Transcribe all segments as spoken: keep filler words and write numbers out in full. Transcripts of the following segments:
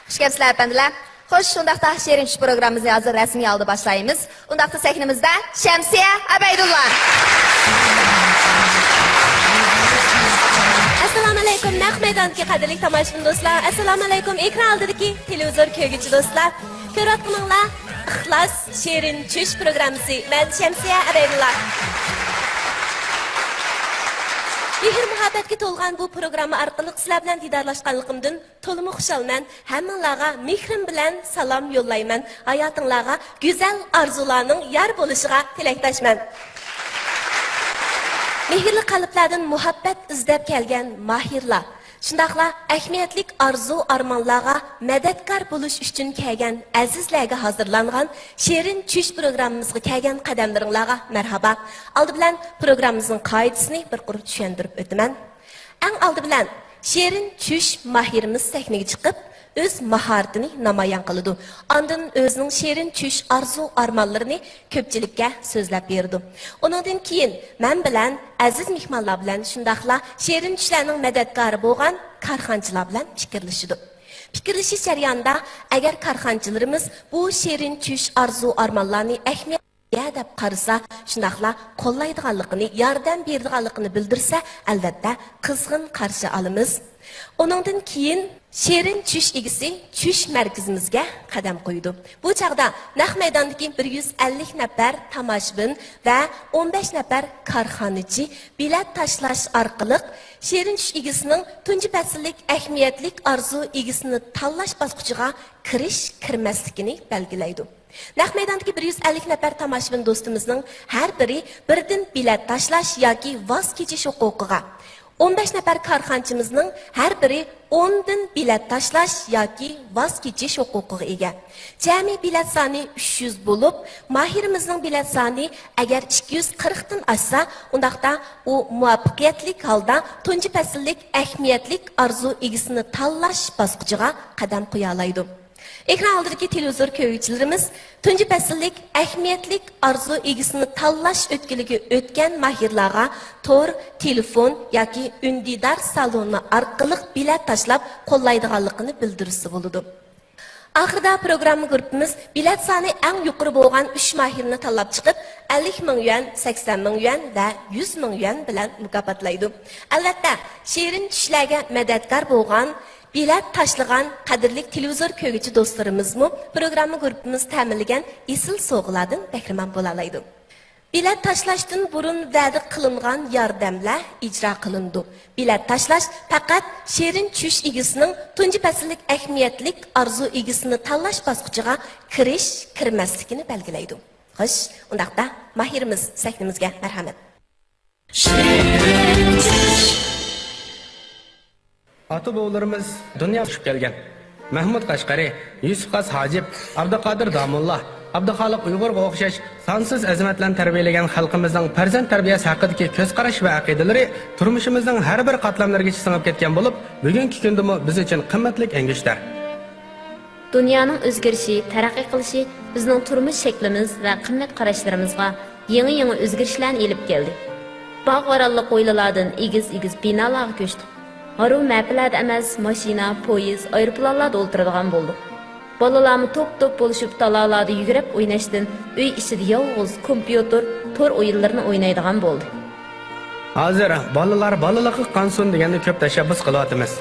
خۇش كەپسىلەر، ئەپەندىلەر. خوش، شۇنداقتا شېرىن چۈش پروگراممىمىزنى ھازىر رەسمىي ھالدا باشلايمىز. ئۇنداقتا سەھنىمىزدە شەمسىيە ئەبەيدۇللا. ئەسسالامۇئەلەيكۇم، نەق مەيداندىكى قەدىرلىك تاماشىبىن دوستلار. ئەسسالامۇئەلەيكۇم، ئېكران ئالدىدىكى تېلېۋىزور كۆرگۈچى دوستلار. كۆرۈۋاتقىنىڭلار ئىخلاس شېرىن چۈش پروگراممىسى. مەن شەمسىيە ئەبەيدۇللا. مېھىر-مۇھەببەتكە تولغان بۇ پروگرامما ئارقىلىق سىلەر بىلەن دىدارلاشقانلىقىمدىن تولىمۇ خۇشالمەن. ھەممىڭلارغا مېھرىم بىلەن سالام يوللايمەن. ھاياتىڭلارغا گۈزەل ئارزۇلارنىڭ يار بولۇشىغا تىلەكداشمەن. مېھىرلىك قەلبلەردىن مۇھەببەت ئىزدەپ كەلگەن ماھىرلار، شۇنداقلا ئەھمىيەتلىك ئارزۇ-ئارمانلارغا مەدەتكار بولۇش ئۈچۈن كەلگەن ئەزىزلەرگە ھازىرلانغان شېرىن چۈش پروگراممىمىزغا كەلگەن قەدەملىرىڭلارغا مەرھابا. ئالدى بىلەن پروگراممىمىزنىڭ قائىدىسىنى بىر قۇر چۈشەندۈرۈپ ئۆتىمەن. ئەڭ ئالدى بىلەن شېرىن چۈش ماھىرىمىز سەھنىگە چىقىپ، ئۆز ماھارىتىنى نامايان قىلىدۇ. ئاندىن ئۆزىنىڭ شېرىن چۈش ئارزۇ-ئارمانلىرىنى كۆپچىلىككە سۆزلەپ بېرىدۇ. ئۇنىڭدىن كېيىن مەن بىلەن ئەزىز مېھمانلار بىلەن شۇنداقلا شېرىن چۈشلەرنىڭ مەدەتكارى بولغان كارخانىچىلار بىلەن پىكىرلىشىدۇ. پىكىرلىشىش جەريانىدا ئەگەر كارخانىچىلىرىمىز بۇ شېرىن چۈش ئارزۇ-ئارمانلارنى ئەھمىيەت دەپ قارىسا، شۇنداقلا قوللايدىغانلىقىنى، ياردەم بېرىدىغانلىقىنى بىلدۈرسە، ئەلۋەتتە، قىزغىن قارشى ئالىمىز. ئۇنىڭدىن كېيىن شېرىن چۈش ئىگىسى چۈش مەركىزىمىزگە قەدەم قويىدۇ. بۇ چاغدا نەق مەيداندىكى بىر يۈز ئەللىك نەپەر تاماشىبىن ۋە ئون بەش نەپەر كارخانىچى بېلەت تاشلاش ئارقىلىق شېرىن چۈش ئىگىسىنىڭ تۇنجى پەسىللىك ئەھمىيەتلىك ئارزۇ ئىگىسىنى تاللاش باسقۇچىغا كىرىش-كىرمەسلىكىنى بەلگىلەيدۇ. نەق مەيداندىكى بىر يۈز ئەللىك نەپەر تاماشىبىن دوستىمىزنىڭ ھەر بىرى بىردىن بېلەت تاشلاش ياكى ۋاز كېچىش ھوقۇقىغا، ئون بەش نەپەر كارخانىچىمىزنىڭ ھەر بىرى ئوندىن بېلەت تاشلاش ياكى ۋاز كېچىش ھوقۇقىغا ئىگە. جەمئىي بېلەت سانى ئۈچ يۈز بولۇپ، ماھىرىمىزنىڭ بېلەت سانى ئەگەر ئىككى يۈز قىرىقتىن ئاشسا، ئۇنداقتا ئۇ مۇۋەپپەقىيەتلىك ھالدا تۇنجى پەسىللىك ئەھمىيەتلىك ئارزۇ ئىگىسىنى تاللاش باسقۇچىغا قەدەم قويالايدۇ. ئېكران ئالدىدىكى تېلېۋىزور كۆرگۈچىلىرىمىز تۇنجى پەسىللىك ئەھمىيەتلىك ئارزۇ ئىگىسىنى تاللاش ئۆتكىلىگە ئۆتكەن ماھىرلارغا تور، تېلېفون ياكى ئۈندىدار سالونى ئارقىلىق بېلەت تاشلاپ قوللايدىغانلىقىنى بىلدۈرسە بولىدۇ. ئاخىرىدا پروگرامما گۇرۇپپىمىز بېلەت سانى ئەڭ يۇقىرى بولغان ئۈچ ماھىرنى تاللاپ چىقىپ، ئەللىك مىڭ يۈەن، سەكسەن مىڭ يۈەن ۋە يۈز مىڭ يۈەن بىلەن مۇكاپاتلايدۇ. ئەلۋەتتە، شېرىن چۈشلەرگە مەدەتكار بولغان، بېلەت تاشلىغان قەدىرلىك تېلېۋىزور كۆرگۈچى دوستلىرىمىزمۇ پروگرامما گۇرۇپپىمىز تەمىنلىگەن ئېسىل سوۋغىلاردىن بەھرىمەن بولالايدۇ. بېلەت تاشلاشتىن بۇرۇن ۋەدە قىلىنغان ياردەملەر ئىجرا قىلىنىدۇ. بېلەت تاشلاش پەقەت شېرىن چۈش ئىگىسىنىڭ تۇنجى پەسىللىك ئەھمىيەتلىك ئارزۇ ئىگىسىنى تاللاش باسقۇچىغا كىرىش، كىرمەسلىكىنى بەلگىلەيدۇ. خوش، ئۇنداقتا ماھىرىمىز سەھنىمىزگە مەرھەمەت. ئاتا-بوۋىلىرىمىز دۇنيا ئۇچۇپ كەلگەن. مەھمۇد قەشقەرى، يۈسۈپ خاس ھاجىپ، ئابدۇقادىر داموللا، ئابدۇخالىق ئۇيغۇرغا ئوخشاش سانسىز ئەزىمەتلەرنى تەربىيەلىگەن خەلقىمىزنىڭ پەرزەنت تەربىيەسى ھەققىدىكى كۆز قاراش ۋە ئەقىدىلىرى تۇرمۇشىمىزنىڭ ھەر بىر قاتلاملىرىغىچە سىڭىپ كەتكەن بولۇپ، بۈگۈنكى كۈندىمۇ بىز ئۈچۈن قىممەتلىك ئەڭگۈشتەر. دۇنيانىڭ ئۆزگىرىشى، تەرەققىي قىلىشى بىزنىڭ تۇرمۇش شەكلىمىز ۋە قىممەت قاراشلىرىمىزغا يېڭى-يېڭى ئۆزگىرىشلەرنى ئېلىپ كەلدى. باغ-ۋارانلىق ھويلىلاردىن ئېگىز-ئېگىز بىنالارغا كۆچتۇق. ھارۋا-مەپىلەردە ئەمەس، ماشىنا، پويىز، ئايروپىلانلاردا ئولتۇرىدىغان بولدۇق. بالىلارمۇ توپ-توپ بولۇشۇپ تالالاردا يۈگۈرۈپ ئويناشتىن ئۆي ئىچىدە يالغۇز كومپيۇتېر، تور ئويۇنلىرىنى ئوينايدىغان بولدى. ھازىر بالىلار بالىلىققا قانسۇن دېگەننى كۆپ تەشەببۇس قىلىۋاتىمىز.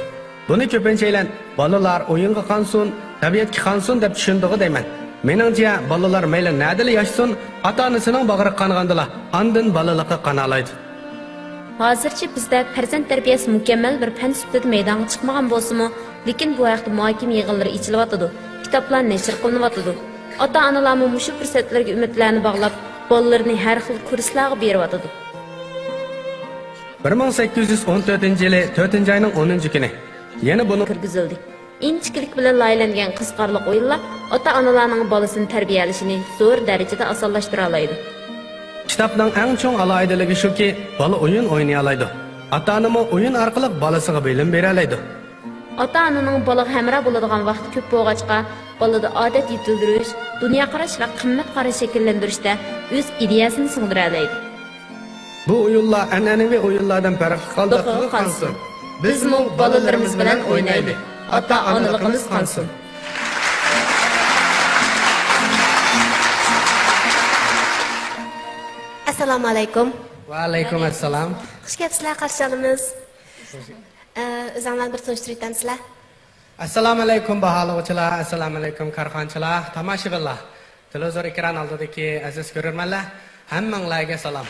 بۇنى كۆپىنچەيلەن بالىلار ئويۇنغا قانسۇن، تەبىئەتكە قانسۇن دەپ چۈشىنىدىغۇ دەيمەن. مېنىڭچە، بالىلار مەيلى نەدىلا ياشىسۇن، ئاتا-ئانىسىنىڭ باغرىغا قانغاندىلا، ئاندىن بالىلىققا قانالايدۇ. ھازىرچە بىزدە پەرزەنت تەربىيەسى مۇكەممەل بىر پەن سۈپىتىدە مەيدانغا چىقمىغان بولسىمۇ، لېكىن بۇ ھەقتە مۇھاكىمە يىغىنلىرى ئېچىلىۋاتىدۇ، كىتابلار نەشر قىلىنىۋاتىدۇ. ئاتا-ئانىلارمۇ مۇشۇ پۇرسەتلەرگە ئۈمىدلەرنى باغلاپ، بالىلىرىنى ھەر خىل كۇرسلارغا بېرىۋاتىدۇ. بىر مىڭ سەككىز يۈز ئون تۆتىنچى يىلى تۆتىنچى ئاينىڭ ئونىنچى كۈنى يەنە بۇنىڭ كىرگۈزۈلدى. ئىنچىكىلىك بىلەن لايىھەلەنگەن قىزىقارلىق ئويۇنلار ئاتا-ئانىلارنىڭ بالىسىنى تەربىيەلىشىنى زور دەرىجىدە ئاسانلاشتۇرالايدۇ. كىتابنىڭ ئەڭ چوڭ ئالاھىدىلىكى شۇكى، بالا ئويۇن ئوينىيالايدۇ. ئاتا-ئانىمۇ ئويۇن ئارقىلىق بالىسىغا بىلىم بېرەلەيدۇ. ئاتا-ئانىنىڭ بالىغا ھەمراھ بولىدىغان ۋاقتى كۆپ بولغاچقا، بالىدا ئادەت يېتىلدۈرۈش، دۇنيا قاراش ۋە قىممەت قاراش شەكىللەندۈرۈشتە ئۆز ئىدىيەسىنى سىڭدۈرەلەيدۇ. بۇ ئويۇنلار ئەنئەنىۋى ئويۇنلاردىن پەرقلىق ھالدا تىغى قانسۇن. بىزمۇ بالىلىرىمىز بىلەن ئوينايلى. ئاتا-ئانىلىقىمىز قانسۇن. ئەسسالامۇ ئەلەيكۇم. ۋەئەلەيكۇم ئەسسالام. خۇش كەپسىلەر، قارشى ئالىمىز. ئە، ئۆزۈڭلارنى بىر تونۇشتۇرۇۋېتەمسىلەر؟ ئەسسالامۇ ئەلەيكۇم، باھالىغۇچىلار. ئەسسالامۇ ئەلەيكۇم، كارخانىچىلار، تاماشىبىنلار. تېلېۋىزور ئېكران ئالدىدىكى ئەزىز كۆرۈرمەنلەر، ھەممىڭلارگە سالام.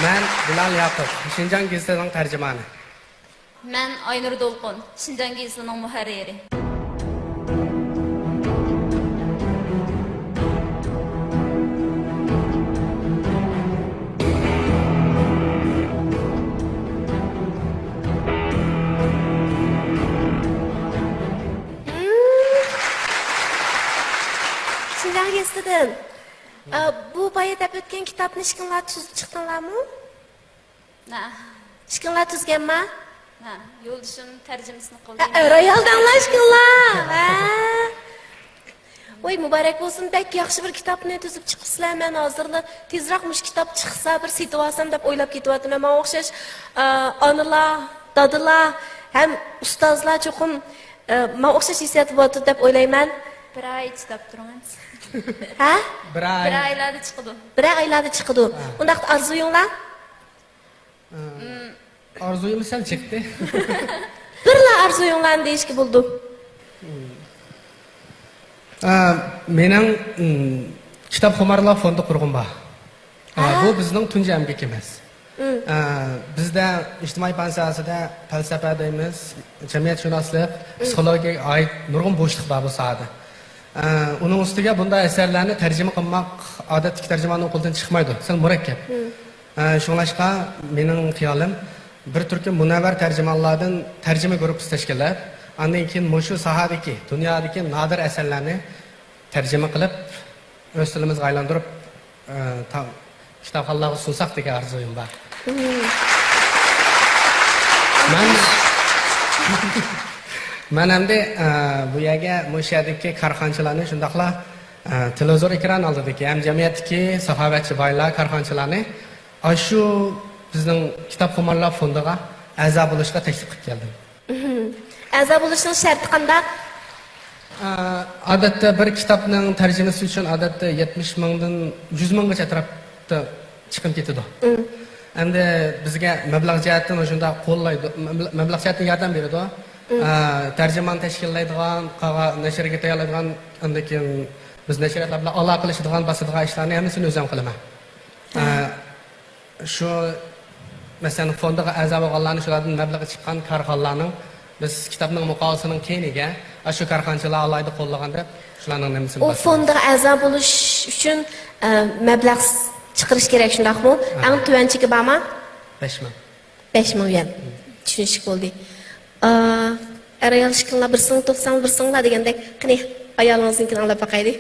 مەن بىلال ياقۇپ، شىنجاڭ گېزىتىنىڭ تەرجىمانى. مەن ئاينۇر دولقۇن، شىنجاڭ گېزىتىنىڭ مۇھەررىرى. شىنجاڭ گېزىتىدىن. ئە، بۇ بايا دەپ ئۆتكەن كىتابنى ئىككىڭلار تۈزۈپ چىقتىڭلارمۇ؟ ھە. ئىككىڭلار تۈزگەنما؟ ھە، يولدىشىم تەرجىمىسىنى قىلدى. ھە، ئەر ئايال دەڭلار ئىككىڭلار. ھە. ۋاي، مۇبارەك بولسۇن، بەك ياخشى بىر كىتابنى تۈزۈپ چىقىپسىلەر. مەن ھازىرلا تېزراق مۇشۇ كىتاب چىقسا، بىر سېتىۋالسام دەپ ئويلاپ كېتىۋاتىمەن. ماڭا ئوخشاش، ئا، ئانىلار، دادىلار ھەم ئۇستازلار چوقۇم، ئا، ماڭا ئوخشاش ھېسسىياتتا بولۇۋاتىدۇ دەپ ئويلايمەن. بىر ئاي چىداپ تۇرۇڭ ئەمىسە. ھە؟ بىر ئاي. بىر ئايلاردا چىقىدۇ. بىر ئايلاردا چىقىدۇ. ھە. ئۇنداقتا ئارزۇيۇڭلار؟ ئارزۇيىم سەل چەكتى. بىرلا ئارزۇيۇڭلارنى دېيىشكە بولىدۇ. ئا، مېنىڭ، ئىم، كىتابخۇمارلار فوندى قۇرغۇم بار. ئا، ھە؟ بۇ بىزنىڭ تۇنجى ئەمگىكىمىز. ئىم. ئا، بىزدە ئىجتىمائىي پەن ساھەسىدە پەلسەپە دەيمىز، جەمئىيەتشۇناسلىق، ئىم، پسىخولوگىيەگە ئائىت نۇرغۇن بوشلۇق بار بۇ ساھەدە. ئا، ئۇنىڭ ئۈستىگە بۇنداق ئەسەرلەرنى تەرجىمە قىلماق ئادەتتىكى تەرجىماننىڭ قولىدىن چىقمايدۇ، سەل مۇرەككەپ. ئىم. ئە، شۇڭلاشقا مېنىڭ خىيالىم، بىر تۈركۈم مۇنەۋۋەر تەرجىمانلاردىن تەرجىمە گۇرۇپپىسى تەشكىللەپ، ئاندىن كېيىن مۇشۇ ساھەدىكى، دۇنيادىكى نادىر ئەسەرلەرنى تەرجىمە قىلىپ، ئۆز تىلىمىزغا ئايلاندۇرۇپ، ئە، تا-، كىتابخانىلارغا سۇنساق دېگەن ئارزۇيۇم بار. مەن، مەن ئەمدى، ئە، بۇ يەرگە، مۇشۇ يەردىكى كارخانىچىلارنى شۇنداقلا، ئە، تېلېۋىزور ئېكران ئالدىدىكى ھەم جەمئىيەتتىكى ساخاۋەتچى بايلار، كارخانىچىلارنى ئاشۇ بىزنىڭ كىتابخۇمارلار فوندىغا ئەزا بولۇشقا تەكلىپ قىلىپ كەلدىم. ئەزا بولۇشنىڭ شەرتى قانداق؟ ئا، ئادەتتە بىر كىتابنىڭ تەرجىمىسى ئۈچۈن ئادەتتە يەتمىش مىڭدىن يۈز مىڭغىچە ئەتراپتا چىقىم كېتىدۇ. ئەمدى بىزگە مەبلەغ جەھەتتىن شۇنداق قوللايدۇ، مەبلەغ، مەبلەغ جەھەتتىن ياردەم بېرىدۇ. ئا، تەرجىمانى تەشكىللەيدىغان، قالغان نەشرىياتقا تەييارلايدىغان، ئاندىن كېيىن بىز نەشرىياتلار بىلەن ئالاقىلىشىدىغان، باسىدىغان ئىشلارنى ھەممىسىنى ئۆزۈم قىلىمەن. ئا، شۇ، مەسىلەن، فوندىغا ئەزا بولغانلارنى، شۇلاردىن مەبلىغى چىققان كارخانىلارنىڭ، بىز كىتابنىڭ مۇقاۋىسىنىڭ كەينىگە، ئاشۇ كارخانىچىلار ئالاھىدە قوللىغان دەپ، شۇلارنىڭ نېمىسىنى ئۇ باسىمىز. فوندىغا ئەزا بولۇش ئۈچۈن، ئە، مەبلەغ چىقىرىش كېرەك، شۇنداقمۇ؟ ھە. ئەڭ تۆۋەن چېكى بارمۇ؟ بەش مىڭ. بەش مىڭ يۈەن. چۈشىنىشلىك بولدى. ئا، ئەر-ئايال ئىككىڭلار بىر سىڭلى تۇغساڭلار، بىر سىڭلار دېگەندەك، قېنى، ئايالىڭىزنىڭكىنى ئاڭلاپ باقايلى.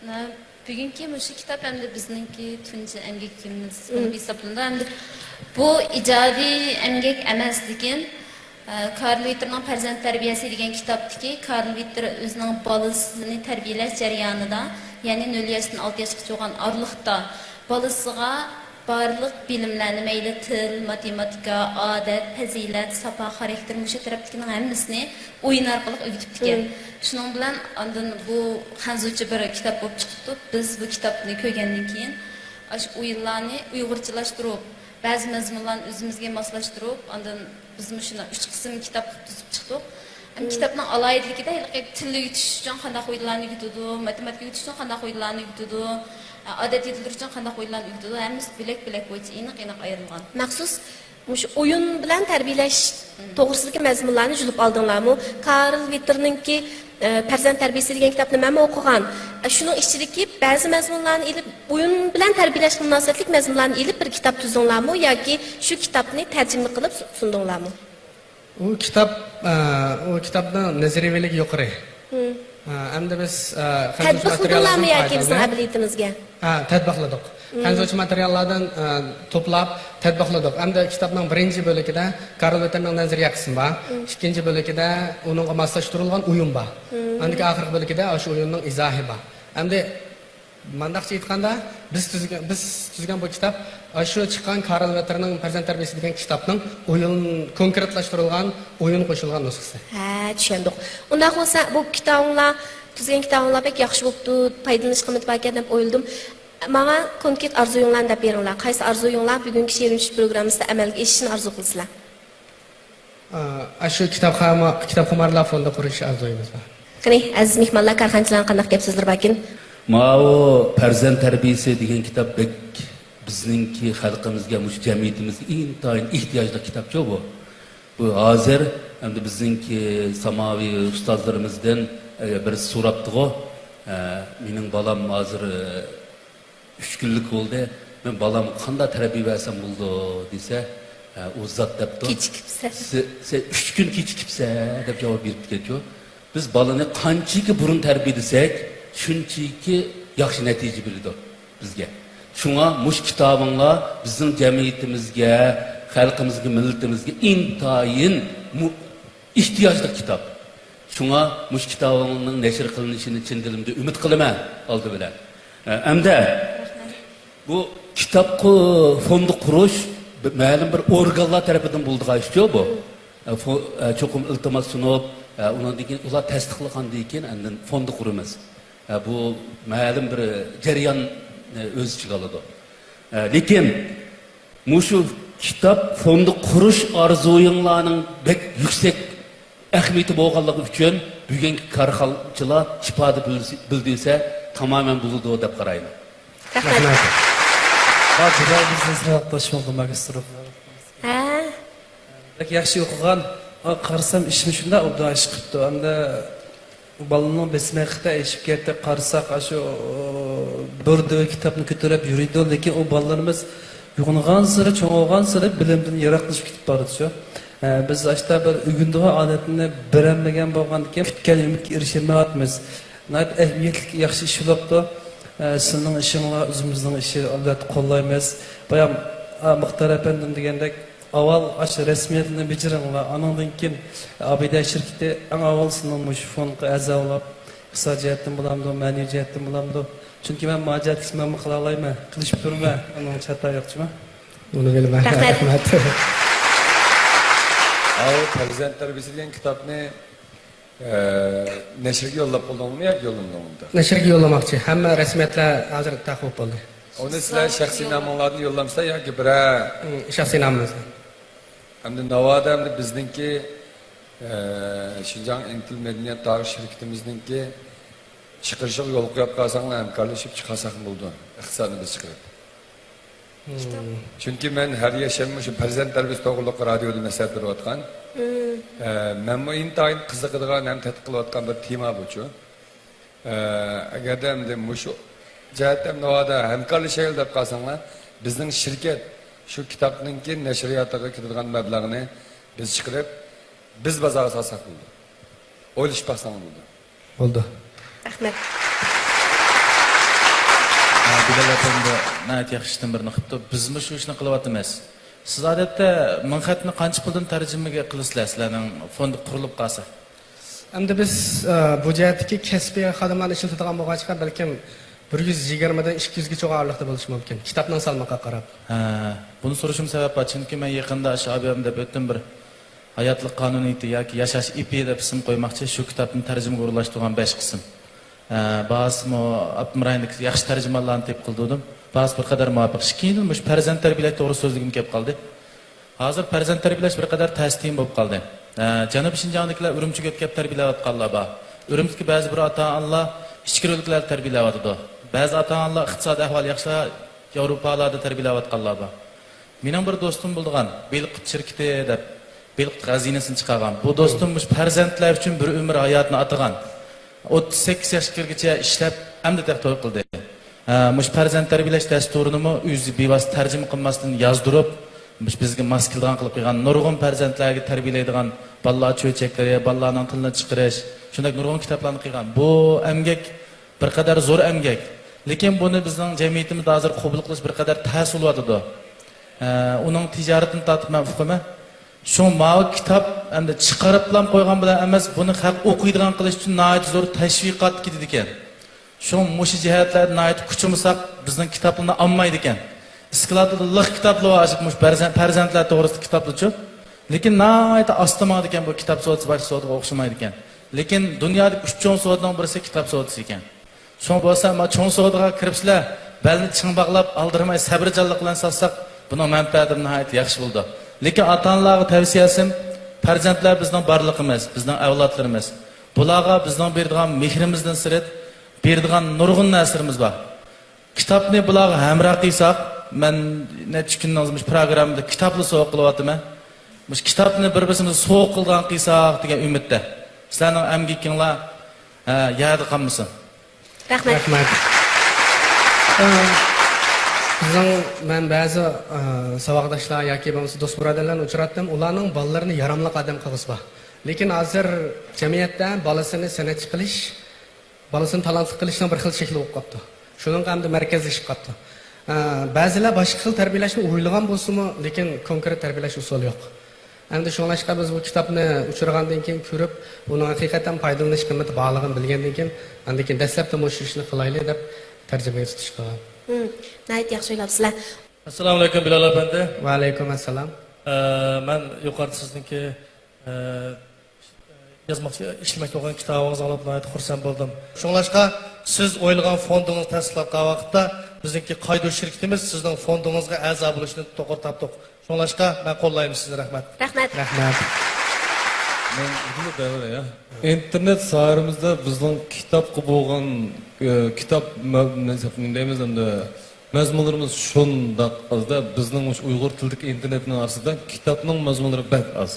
مانا بۈگۈنكى مۇشۇ كىتاب ئەمدى بىزنىڭكى تۇنجى ئەمگىكىمىز بولۇپ ھېسابلىنىدۇ. ئەمدى بۇ ئىجادىي ئەمگەك ئەمەس، لېكىن، ئە، كارل ۋىتتېرنىڭ پەرزەنت تەربىيەسى دېگەن كىتابتىكى كارل ۋىتتېر ئۆزىنىڭ بالىسىنى تەربىيەلەش جەريانىدا، يەنى نۆل ياشتىن ئالتە ياشقىچە بولغان ئارىلىقتا بالىسىغا بارلىق بىلىملەرنى، مەيلى تىل، ماتېماتىكا، ئادەت، پەزىلەت، ساپا، خاراكتېر، مۇشۇ تەرەپتىكىنىڭ ھەممىسىنى ئويۇن ئارقىلىق ئۆگىتىپتىكەن. شۇنىڭ بىلەن ئاندىن بۇ خەنزۇچە بىر كىتاب بولۇپ چىقىپتۇ. بىز بۇ كىتابنى كۆرگەندىن كېيىن، ئاشۇ ئويۇنلارنى ئۇيغۇرچىلاشتۇرۇپ، بەزى مەزمۇنلارنى ئۆزىمىزگە ماسلاشتۇرۇپ، ئاندىن بىز مۇشۇنداق ئۈچ قىسىم كىتاب قىلىپ تۈزۈپ چىقتۇق. ھەم كىتابنىڭ ئالاھىدىلىكىدە ھېلىقى تىل ئۆگىتىش ئۈچۈن قانداق ئويۇنلارنى ئۆگىتىدۇ، ماتېماتىكا ئۆگىتىش ئۈچۈن قانداق ئويۇنلارنى ئۆگىتىدۇ، ئادەت يېتىلدۈرۈش ئۈچۈن قانداق ئويۇنلارنى ئۆگىتىدۇ، ھەممىسى بۆلەك-بۆلەك بويىچە ئېنىق-ئېنىق ئايرىلغان. مەخسۇس مۇشۇ ئويۇن بىلەن تەربىيەلەش توغرىسىدىكى مەزمۇنلارنى يۇلۇپ ئالدىڭلارمۇ؟ كارل ۋىتتېرنىڭكى، ئە، پەرزەنت تەربىيەسى دېگەن كىتابنى مەنمۇ ئوقۇغان. ئە، شۇنىڭ ئىچىدىكى بەزى مەزمۇنلارنى ئېلىپ، ئويۇن بىلەن تەربىيەلەشكە مۇناسىۋەتلىك مەزمۇنلارنى ئېلىپ بىر كىتاب تۈزدۈڭلارمۇ ياكى شۇ كىتابنى تەرجىمە قىلىپ سۇ-، سۇندۇڭلارمۇ؟ ئۇ كىتاب، ئە، ئۇ كىتابنىڭ نەزەرىيىۋىلىكى يۇقىرى. ئە، ئەمدى بىز، ئە، خەنزۇچە تەتبىق ماتېرىياللاردىن قىلدىڭلارمۇ ياكى بىزنىڭ پايدىلىنىپ، ئەمەلىيىتىمىزگە؟ ھە، تەتبىقلىدۇق. خەنزۇچە ماتېرىياللاردىن، ئە، توپلاپ تەتبىقلىدۇق. ئەمدى كىتابنىڭ بىرىنچى بۆلىكىدە كارل ۋىتتېرنىڭ نەزەرىيە قىسمى بار. ئىككىنچى بۆلىكىدە ئۇنىڭغا ماسلاشتۇرۇلغان ئويۇن بار. ئاندىن كېيىن ئاخىرقى بۆلىكىدە ئاشۇ ئويۇننىڭ ئىزاھى بار. ئەمدى مانداقچە ئېيتقاندا، بىز تۈزگەن، بىز تۈزگەن بۇ كىتاب، ئاشۇ چىققان كارل ۋىتتېرنىڭ پەرزەنت تەربىيەسى دېگەن كىتابنىڭ ئويۇن، كونكرېتلاشتۇرۇلغان، ئويۇن قوشۇلغان نۇسخىسى. ھە، چۈشەندۇق. ئۇنداق بولسا، بۇ كىتابىڭلار، تۈزگەن كىتابىڭلار بەك ياخشى بوپتۇ، پايدىلىنىشقا ئۈمىد باركەن دەپ ئويلىدىم. ماڭا كونكرېت ئارزۇيۇڭلارنى دەپ بېرىڭلار. قايسى ئارزۇيۇڭلار بۈگۈنكى شېئىرىمچىلىك پروگراممىسىدا ئەمەلگە ئېشىشىنى ئارزۇ قىلىسىلەر؟ ئا، ئاشۇ كىتابخاما-، كىتابخۇمارلار فوندى قۇرۇش ئارزۇيىمىز بار. قېنى، ئەزىز مېھمانلار، كارخانىچىلارنىڭ قانداق گەپ سۆزلىرى باركىن؟ ماۋۇ پەرزەنت تەربىيىسى دېگەن كىتاب بەك بىزنىڭكى خەلقىمىزگە، مۇشۇ جەمئىيىتىمىزگە ئىنتايىن ئېھتىياجلىق كىتابچۇ بۇ. بۇ ھازىر ئەمدى بىزنىڭكى ساماۋى ئۇستازلىرىمىزدىن، ئە، بىرسى سوراپتىغۇ، ئە، مېنىڭ بالام ھازىر، ئە، ئۈچ كۈنلۈك بولدى، مەن بالامغا قانداق تەربىيە بەرسەم بولىدۇ دېسە، ئە، ئۇ زات دەپتۇ. كېچىكىپسەن. سە-، سەن ئۈچ كۈن كېچىكىپسەن دەپ جاۋاب بېرىپتىكەنچۇ. بىز بالىنى قانچىكى بۇرۇن تەربىيەلىسەك، شۇنچىكى ياخشى نەتىجە بېرىدۇ بىزگە. شۇڭا مۇشۇ كىتابىڭلار بىزنىڭ جەمئىيىتىمىزگە، خەلقىمىزگە، مىللىتىمىزگە ئىنتايىن مۇ-، ئېھتىياجلىق كىتاب. شۇڭا مۇشۇ كىتابىڭنىڭ نەشر قىلىنىشىنى چىن دىلىمدىن ئۈمىد قىلىمەن ئالدى بىلەن. ئە، ئەمدى بۇ كىتاب قۇ-، فوندى قۇرۇش بىر، مەلۇم بىر ئورگانلار تەرىپىدىن بولىدىغان ئىشچۇ بۇ. ئە، فو-، ئە، چوقۇم ئىلتىماس سۇنۇپ، ئە، ئۇنىڭدىن كېيىن ئۇلار تەستىقلىغاندىن كېيىن ئاندىن فوندى قۇرىمىز. ئە، بۇ مەلۇم بىر جەريان، ئە، ئۆز ئىچىگە ئالىدۇ. ئە، لېكىن مۇشۇ كىتاب فوندى قۇرۇش ئارزۇيۇڭلارنىڭ بەك يۈكسەك ئەھمىيىتى بولغانلىقى ئۈچۈن بۈگۈنكى كارخانىچىلار ئىپادە بىلدۈرسە تامامەن بولىدۇ دەپ قارايمەن. رەھمەت. رەھمەت. بار، بۇ بىزنىڭ ساۋاقداشىمىز ماگىستر. ھە؟ بەك ياخشى ئوقۇغان. ھا، قارىسام ئىشىم شۇنداق ئوبدان ئىش قىپتۇ. ئەمدى بالىنىڭ بېسىمى ھەقىقەتەن ئېشىپ كەتتى. قارىساق، ئاشۇ بىر دۆۋە كىتابنى كۆتۈرۈپ يۈرىدۇ، لېكىن ئۇ بالىلىرىمىز يوغىنىغانسېرى، چوڭ بولغانسېرى بىلىمدىن يىراقلىشىپ كېتىپ بارىدۇ شۇ. ئە، بىز ئاشتا بىر ئۆگىنىدىغان ئادەتنى بېرەلمىگەن بولغاندىكىن، كۈتكەن ئۈمىدكە ئېرىشەلمەيۋاتىمىز. ناھايىتى ئەھمىيەتلىك، ياخشى ئىش بولۇپتۇ. ئە، سىلىنىڭ ئىشىڭلار ئۆزىمىزنىڭ ئىشى، ئەلۋەتتە قوللايمىز. بايام، ئە، مۇختار ئەپەندىم دېگەندەك، ئاۋۋال ئاشۇ رەسمىيەتلەرنى بېجىرىڭلار، ئانىڭدىن كېيىن ئابىدە شىركىتى ئەڭ ئاۋۋال سىلىنىڭ مۇشۇ فوندقا ئەزا بولۇپ، ئىقتىسادىي جەھەتتىن بولامدۇ، مەنىۋى جەھەتتىن بولامدۇ؟ چۈنكى مەن ماجىراتكىسى مەنمۇ قىلالايمەن، قىلىشىپ تۇرىمەن، ئۇنىڭ چاتا يوقچىما؟ ئۇنى بىلمەن. رەھمەت. رەھمەت. ئاۋۇ پەرزەنت تەربىيىسى دېگەن كىتابنى، ئە، نەشرگە يوللاپ بولدۇڭمۇ ياكى يوللىمىدىڭمۇ؟ نەشرگە يوللىماقچى. ھەممە رەسمىيەتلەر ھازىر تەقىب بولدى. ئۇنى سىلەر شەخسىي نامىڭلاردىن يوللامسىلەر ياكى بىرەر؟ ئىم، شەخسىي نامىمىزدىن. ئەمدى ناۋادا ئەمدى بىزنىڭكى، ئە، شىنجاڭ ئىنتىل مەدەنىيەت تارىخ شىركىتىمىزنىڭكى چىقىرىشىغا يول قويۇپ قالساڭلار، ھەمكارلىشىپ چىقارساقمۇ بولىدۇ، ئىقتىسادنى بىز چىقىرىپ. مم. چۈنكى مەن ھەر يەكشەنبە مۇشۇ پەرزەنت تەربىيىسى توغرۇلۇق رادىيودا مەسلىھەت بېرىۋاتقان. مم. ئە، مەنمۇ ئىنتايىن قىزىقىدىغان ھەم تەتقىق قىلىۋاتقان بىر تېما بۇچۇ. ئە، ئەگەردە ئەمدى مۇشۇ جەھەتتە ناۋادا ھەمكارلىشايلى دەپ قالساڭلار، بىزنىڭ شىركەت شۇ كىتابنىڭكى نەشرىياتىغا كېتىدىغان مەبلەغنى بىز چىقىرىپ، بىز بازارغا سالساق بولىدۇ. ئويلىشىپ باقساڭلار بولىدۇ. بولدى. رەھمەت. ھە، بىلال ئەپەندى ناھايىتى ياخشى ئىشتىن بىرنى قىپتۇ. بىزمۇ شۇ ئىشنى قىلىۋاتىمىز. سىز ئادەتتە مىڭ خەتنى قانچە پۇلدىن تەرجىمىگە قىلىسىلەر، سىلەرنىڭ فوند قۇرۇلۇپ قالسا؟ ئەمدى بىز، ئە، بۇ جەھەتتىكى كەسپىي خادىملارنى ئىشلىتىدىغان بولغاچقا، بەلكىم بىر يۈز يىگىرمىدىن ئىككى يۈزگە چوقۇم ئارىلىقتا بولۇشى مۇمكىن، كىتابنىڭ سالمىقىغا قاراپ. ھە، بۇنى سورىشىم سەۋەب بار، چۈنكى مەن يېقىندا شابىيام دەپ ئۆتتۈم بىر ھاياتلىق قانۇنىيىتى ياكى ياشاش ئېپى دەپ ئىسىم قويماقچى، شۇ كىتابنى تەرجىمىگە ئورۇنلاشتۇرغان بەش قىسىم. ئە، باھاسىمۇ ئاپتونوم رايوندىكى ياخشى تەرجىمانلارنى تېپىپ قىلدۇردۇم. باھاسى بىر قەدەر مۇۋاپىق. ئىككىنچىدىن، مۇشۇ پەرزەنت تەربىيەلەش توغرىسىدا سۆزلىگۈم كېلىپ قالدى. ھازىر پەرزەنت تەربىيەلەش بىر قەدەر تەستىيىن بولۇپ قالدى. ئە، جەنۇبىي شىنجاڭدىكىلەر ئۈرۈمچىگە ئۆتكەپ تەربىيەلەۋاتقانلار بار. ئۈرۈمچىدىكى بەزى بىر ئاتا-ئانىلار ئىچكىرى ئۆلكىلەردە تەربىيەلەۋاتىدۇ. بەزى ئاتا-ئانىلار ئىقتىسادىي ئەھۋالى ياخشىلار ياۋروپالاردا تەربىيەلەۋاتقانلار بار. مېنىڭ بىر دوستۇم بولىدىغان، بېلىققۇت شىركىتى دەپ، بېلىققۇت خەزىنىسىنى چىقارغان. بۇ دوستۇم مۇشۇ پەرزەنتلەر ئۈچۈن بىر ئۆمۈر ھاياتىنى ئاتىغان. ئوتتۇز سەككىز ياشقا كىرگۈچە ئىشلەپ، ئەمدى تېخى توي قىلدى. ھە، مۇشۇ پەرزەنت تەربىيەلەش دەستۇرىنىمۇ ئۆزى بىۋاسىتە تەرجىمە قىلماستىن يازدۇرۇپ، مۇشۇ بىزگە ماس كېلىدىغان قىلىپ قىلغان، نۇرغۇن پەرزەنتلەرگە تەربىيەلەيدىغان بالىلار چۆچەكلىرى، بالىلارنىڭ تىلىنى چىقىرىش، شۇنداق نۇرغۇن كىتابلارنى قىلغان. بۇ ئەمگەك بىر قەدەر زور ئەمگەك. لېكىن بۇنى بىزنىڭ جەمئىيىتىمىزدە ھازىر قوبۇل قىلىش بىر قەدەر تەس بولۇۋاتىدۇ. ئە، ئۇنىڭ تىجارىتىنى تارتىپ مەن ئۇقىمەن. شۇڭا ماۋۇ كىتاب ئەمدى چىقىرىپلا قويغان بىلەن ئەمەس، بۇنى خەلق ئوقۇيدىغان قىلىش ئۈچۈن ناھايىتى زور تەشۋىقات كېتىدىكەن. شۇڭا مۇشۇ جەھەتلەردە ناھايىتى كۈچىمىساق، بىزنىڭ كىتابلىرىنى ئالمايدىكەن. ئىسكىلاتىدا لىق كىتابلار بار، مۇشۇ پەرزەن-، پەرزەنتلەر توغرىسىدا كىتابلارچۇ. لېكىن ناھايىتى ئاستا ماڭىدىكەن، بۇ كىتاب سودىسى باشقا سودىغا ئوخشىمايدىكەن. لېكىن دۇنيادىكى ئۈچ چوڭ سودىنىڭ بىرسى كىتاب سودىسى ئىكەن. شۇڭا بولسا، ما چوڭ سودىغا كىرىپسىلەر، بەلنى چىڭ باغلاپ، ئالدىرىماي، سەۋرچانلىق بىلەن ساتساق، بۇنىڭ مەنپەئەتى ناھايىتى ياخشى بولىدۇ. لېكىن ئاتا-ئانىلارغا تەۋسىيەسىم، پەرزەنتلەر بىزنىڭ بارلىقىمىز، بىزنىڭ ئەۋلادلىرىمىز. بۇلارغا بىزنىڭ بېرىدىغان مېھرىمىزدىن سىرت، بېرىدىغان نۇرغۇن نەرسىلىرىمىز بار. كىتابنى بۇلارغا ھەمراھ قىلساق، مەن نەچچە كۈندىن بۇيان پروگراممىدا كىتابلا سوۋغا قىلىۋاتىمەن. مۇشۇ كىتابنى بىر-بىرىمىزگە سوۋغا قىلىدىغان قىلساق دېگەن ئۈمىدتە. سىلەرنىڭ ئەمگىكىڭلار، ھە، يەردە قالمىسۇن. رەھمەت. رەھمەت. ئە، بىزنىڭ، مەن بەزى، ئە، ساۋاقداشلار ياكى بولمىسا دوست بۇرادەرلەرنى ئۇچراتتىم. ئۇلارنىڭ بالىلىرىنى ياراملىق ئادەم قىلغۇسى بار. لېكىن ھازىر جەمئىيەتتە بالىسىنى سەنئەتچى قىلىش، بالىسىنى تالانتلىق قىلىشنىڭ بىر خىل شەكلى بولۇپ قاپتۇ. شۇنىڭغا ئەمدى مەركەزلىشىپ قاپتۇ. ئە، بەزىلەر باشقا خىل تەربىيەلەشنى ئويلىغان بولسىمۇ، لېكىن كونكرېت تەربىيەلەش ئۇسۇلى يوق. ئەمدى شۇڭلاشقا بىز بۇ كىتابنى ئۇچرىغاندىن كېيىن كۆرۈپ، ئۇنىڭ ھەقىقەتەن پايدىلىنىش قىممىتى بارلىقىنى بىلگەندىن كېيىن، ئاندىن كېيىن دەسلەپتە مۇشۇ ئىشنى قىلايلى دەپ تەرجىمىگە تۇتۇش قىلغان. ھىم، ناھايىتى ياخشى ئويلاپسىلەر. ئەسسالامۇئەلەيكۇم، بىلال ئەپەندى. ۋەئەلەيكۇم ئەسسالام. ئە، مەن يۇقىرىدا سىزنىڭكى، ئە، يازماقچى، ئىشلىمەكتە بولغان كىتابىڭىزنى ئاڭلاپ ناھايىتى خۇرسەن بولدۇم. شۇڭلاشقا سىز ئويلىغان فوندىڭىزنى تەستىقلاتقان ۋاقىتتا بىزنىڭكى قايدۇ شىركىتىمىز سىزنىڭ فوندىڭىزغا ئەزا بولۇشنى توغرا تاپتۇق. شۇڭلاشقا مەن قوللايمەن سىزنى، رەھمەت. رەھمەت. رەھمەت. مەن ئۇدۇللا دەۋرە يا. ئىنتېرنېت ساھەمىزدە بىزنىڭ كىتابقا بولغان، ئى، كىتاب مە-، نېمە دەيمىز ئەمدى، مەزمۇنلىرىمىز شۇنداق ئازدا، بىزنىڭ مۇشۇ ئۇيغۇر تىلىدىكى ئىنتېرنېتنىڭ ئارىسىدا كىتابنىڭ مەزمۇنلىرى بەك ئاز.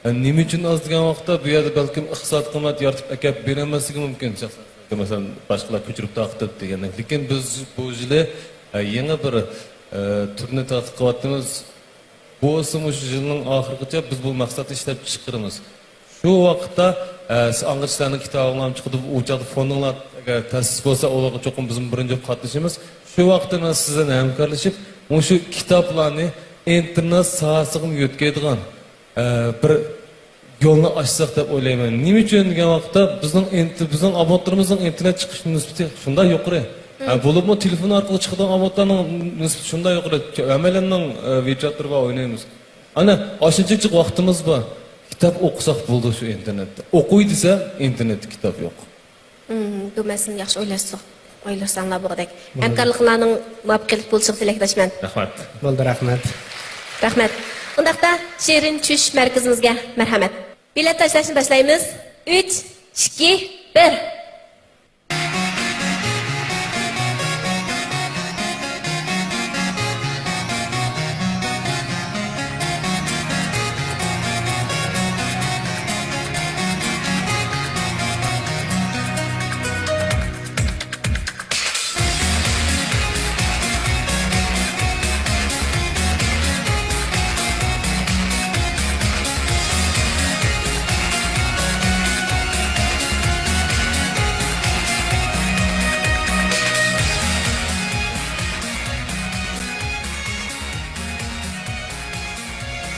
ھە، نېمە ئۈچۈن ئاز دېگەن ۋاقىتتا، بۇ يەردە بەلكىم ئىقتىسادىي قىممەت يارىتىپ ئەكەپ بېرەلمەسلىكى مۇمكىن، شەخسەن، مەسىلەن، باشقىلار كۆچۈرۈپ تارقىتىپ دېگەندەك. لېكىن بىز بۇ يىلى، ھە، يېڭى بىر، ئە، تۈرنى تەتقىق قىلىۋاتىمىز. بۇ بولسا مۇشۇ يىلنىڭ ئاخىرىغىچە بىز بۇ مەقسەتنى ئىشلەپ چىقىرىمىز. شۇ ۋاقىتتا، ئە، سىز ئاڭغىچە سىلەرنىڭ كىتابىڭلارمۇ چىقىدۇ، ئۇ چاغدا فوندۇڭلار ئەگەر تەسىس بولسا، ئۇلارغا چوقۇم بىزمۇ بىرىنچى بولۇپ قاتنىشىمىز. شۇ ۋاقىتتا مەن سىز بىلەن ھەمكارلىشىپ، مۇشۇ كىتابلارنى ئىنتېرنېت ساھەسىگىمۇ يۆتكەيدىغان، ئە، بىر يولنى ئاچساق دەپ ئويلايمەن. نېمە ئۈچۈن دېگەن ۋاقىتتا، بىزنىڭ ئىنت-، بىزنىڭ ئابونتلىرىمىزنىڭ ئىنتېرنېت چىقىش نىسبىتى شۇنداق يۇقىرى. ھە، بولۇپمۇ تېلېفون ئارقىلىق چىقىدىغان ئابونتلارنىڭ نىسبىتى شۇنداق يۇقىرى. ھەممەيلەننىڭ، ئە، ۋېچاتلىرى بار، ئوينايمىز. ئەنە ئاشۇنچە جىق ۋاقتىمىز بار. كىتاب ئوقۇساق بولىدۇ شۇ ئىنتېرنېتتا. ئوقۇي دېسە، ئىنتېرنېتتا كىتاب يوق. مم، بۇ مەسىلىنى ياخشى ئويلاشسا، ئويلىساڭلار بولغۇدەك. بولىدۇ. ھەمكارلىقلارنىڭ مۇۋەپپەقىيەتلىك بولۇشىغا تىلەكداشمەن. رەھمەت. بولدى، رەھمەت. رەھمەت. ئۇنداقتا شېرىن چۈش مەركىزىمىزگە مەرھەمەت. بېلەت تاشلاشنى باشلايمىز. ئۈچ، ئىككى، بىر.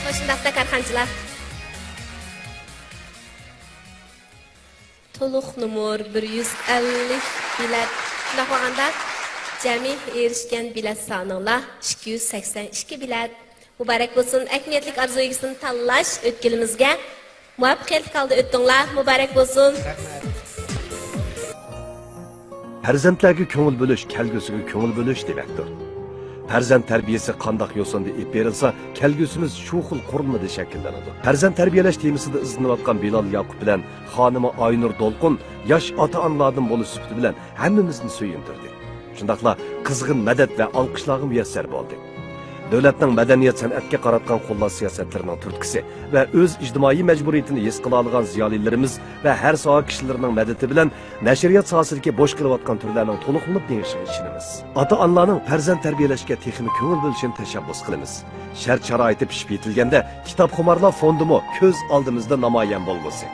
مۇشۇنداقتا كارخانىچىلار. تولۇق نومۇر بىر يۈز ئەللىك بېلەت. شۇنداق بولغاندا، جەمئىي ئېرىشكەن بېلەت سانىڭلار ئىككى يۈز سەكسەن ئىككى بېلەت. مۇبارەك بولسۇن! ئەھمىيەتلىك ئارزۇ ئىگىسىنى تاللاش ئۆتكىلىمىزگە مۇۋەپپەقىيەتلىك ھالدا ئۆتتۈڭلار. مۇبارەك بولسۇن! پەرزەنتلەرگە كۆڭۈل بۆلۈش كەلگۈسىگە كۆڭۈل بۆلۈش دېمەكتۇر. پەرزەنت تەربىيەسى قانداق يوسۇندا ئېلىپ بېرىلسا، كەلگۈسىمىز شۇ خىل قۇرۇلمىدا شەكىللىنىدۇ. پەرزەنت تەربىيەلەش تېمىسىدا ئىزدىنىۋاتقان بىلال ياقۇپ بىلەن خانىمى ئاينۇر دولقۇن ياش ئاتا-ئانىلاردىن بولۇش سۈپىتى بىلەن ھەممىمىزنى سۆيۈندۈردى. شۇنداقلا قىزغىن مەدەت ۋە ئالقىشلارغا مۇيەسسەر بولدى. دۆلەتنىڭ مەدەنىيەت-سەنئەتكە قاراتقان قوللاش سىياسەتلىرىنىڭ تۈرتكىسى ۋە ئۆز ئىجتىمائىي مەجبۇرىيىتىنى ھېس قىلالىغان زىيالىيلىرىمىز ۋە ھەر ساھە كىشىلىرىنىڭ مەدىتى بىلەن نەشرىيات ساھەسىدىكى بوش قېلىۋاتقان تۈرلەرنىڭ تولۇقلىنىپ مېڭىشىغا ئىشىنىمىز. ئاتا-ئانىلارنىڭ پەرزەنت تەربىيەلەشكە تېخىمۇ كۆڭۈل بۆلۈشىنى تەشەببۇس قىلىمىز. شەرت-شارائىتى پىشىپ يېتىلگەندە، كىتابخۇمارلار فوندىمۇ كۆز ئالدىمىزدا نامايان بولغۇسى.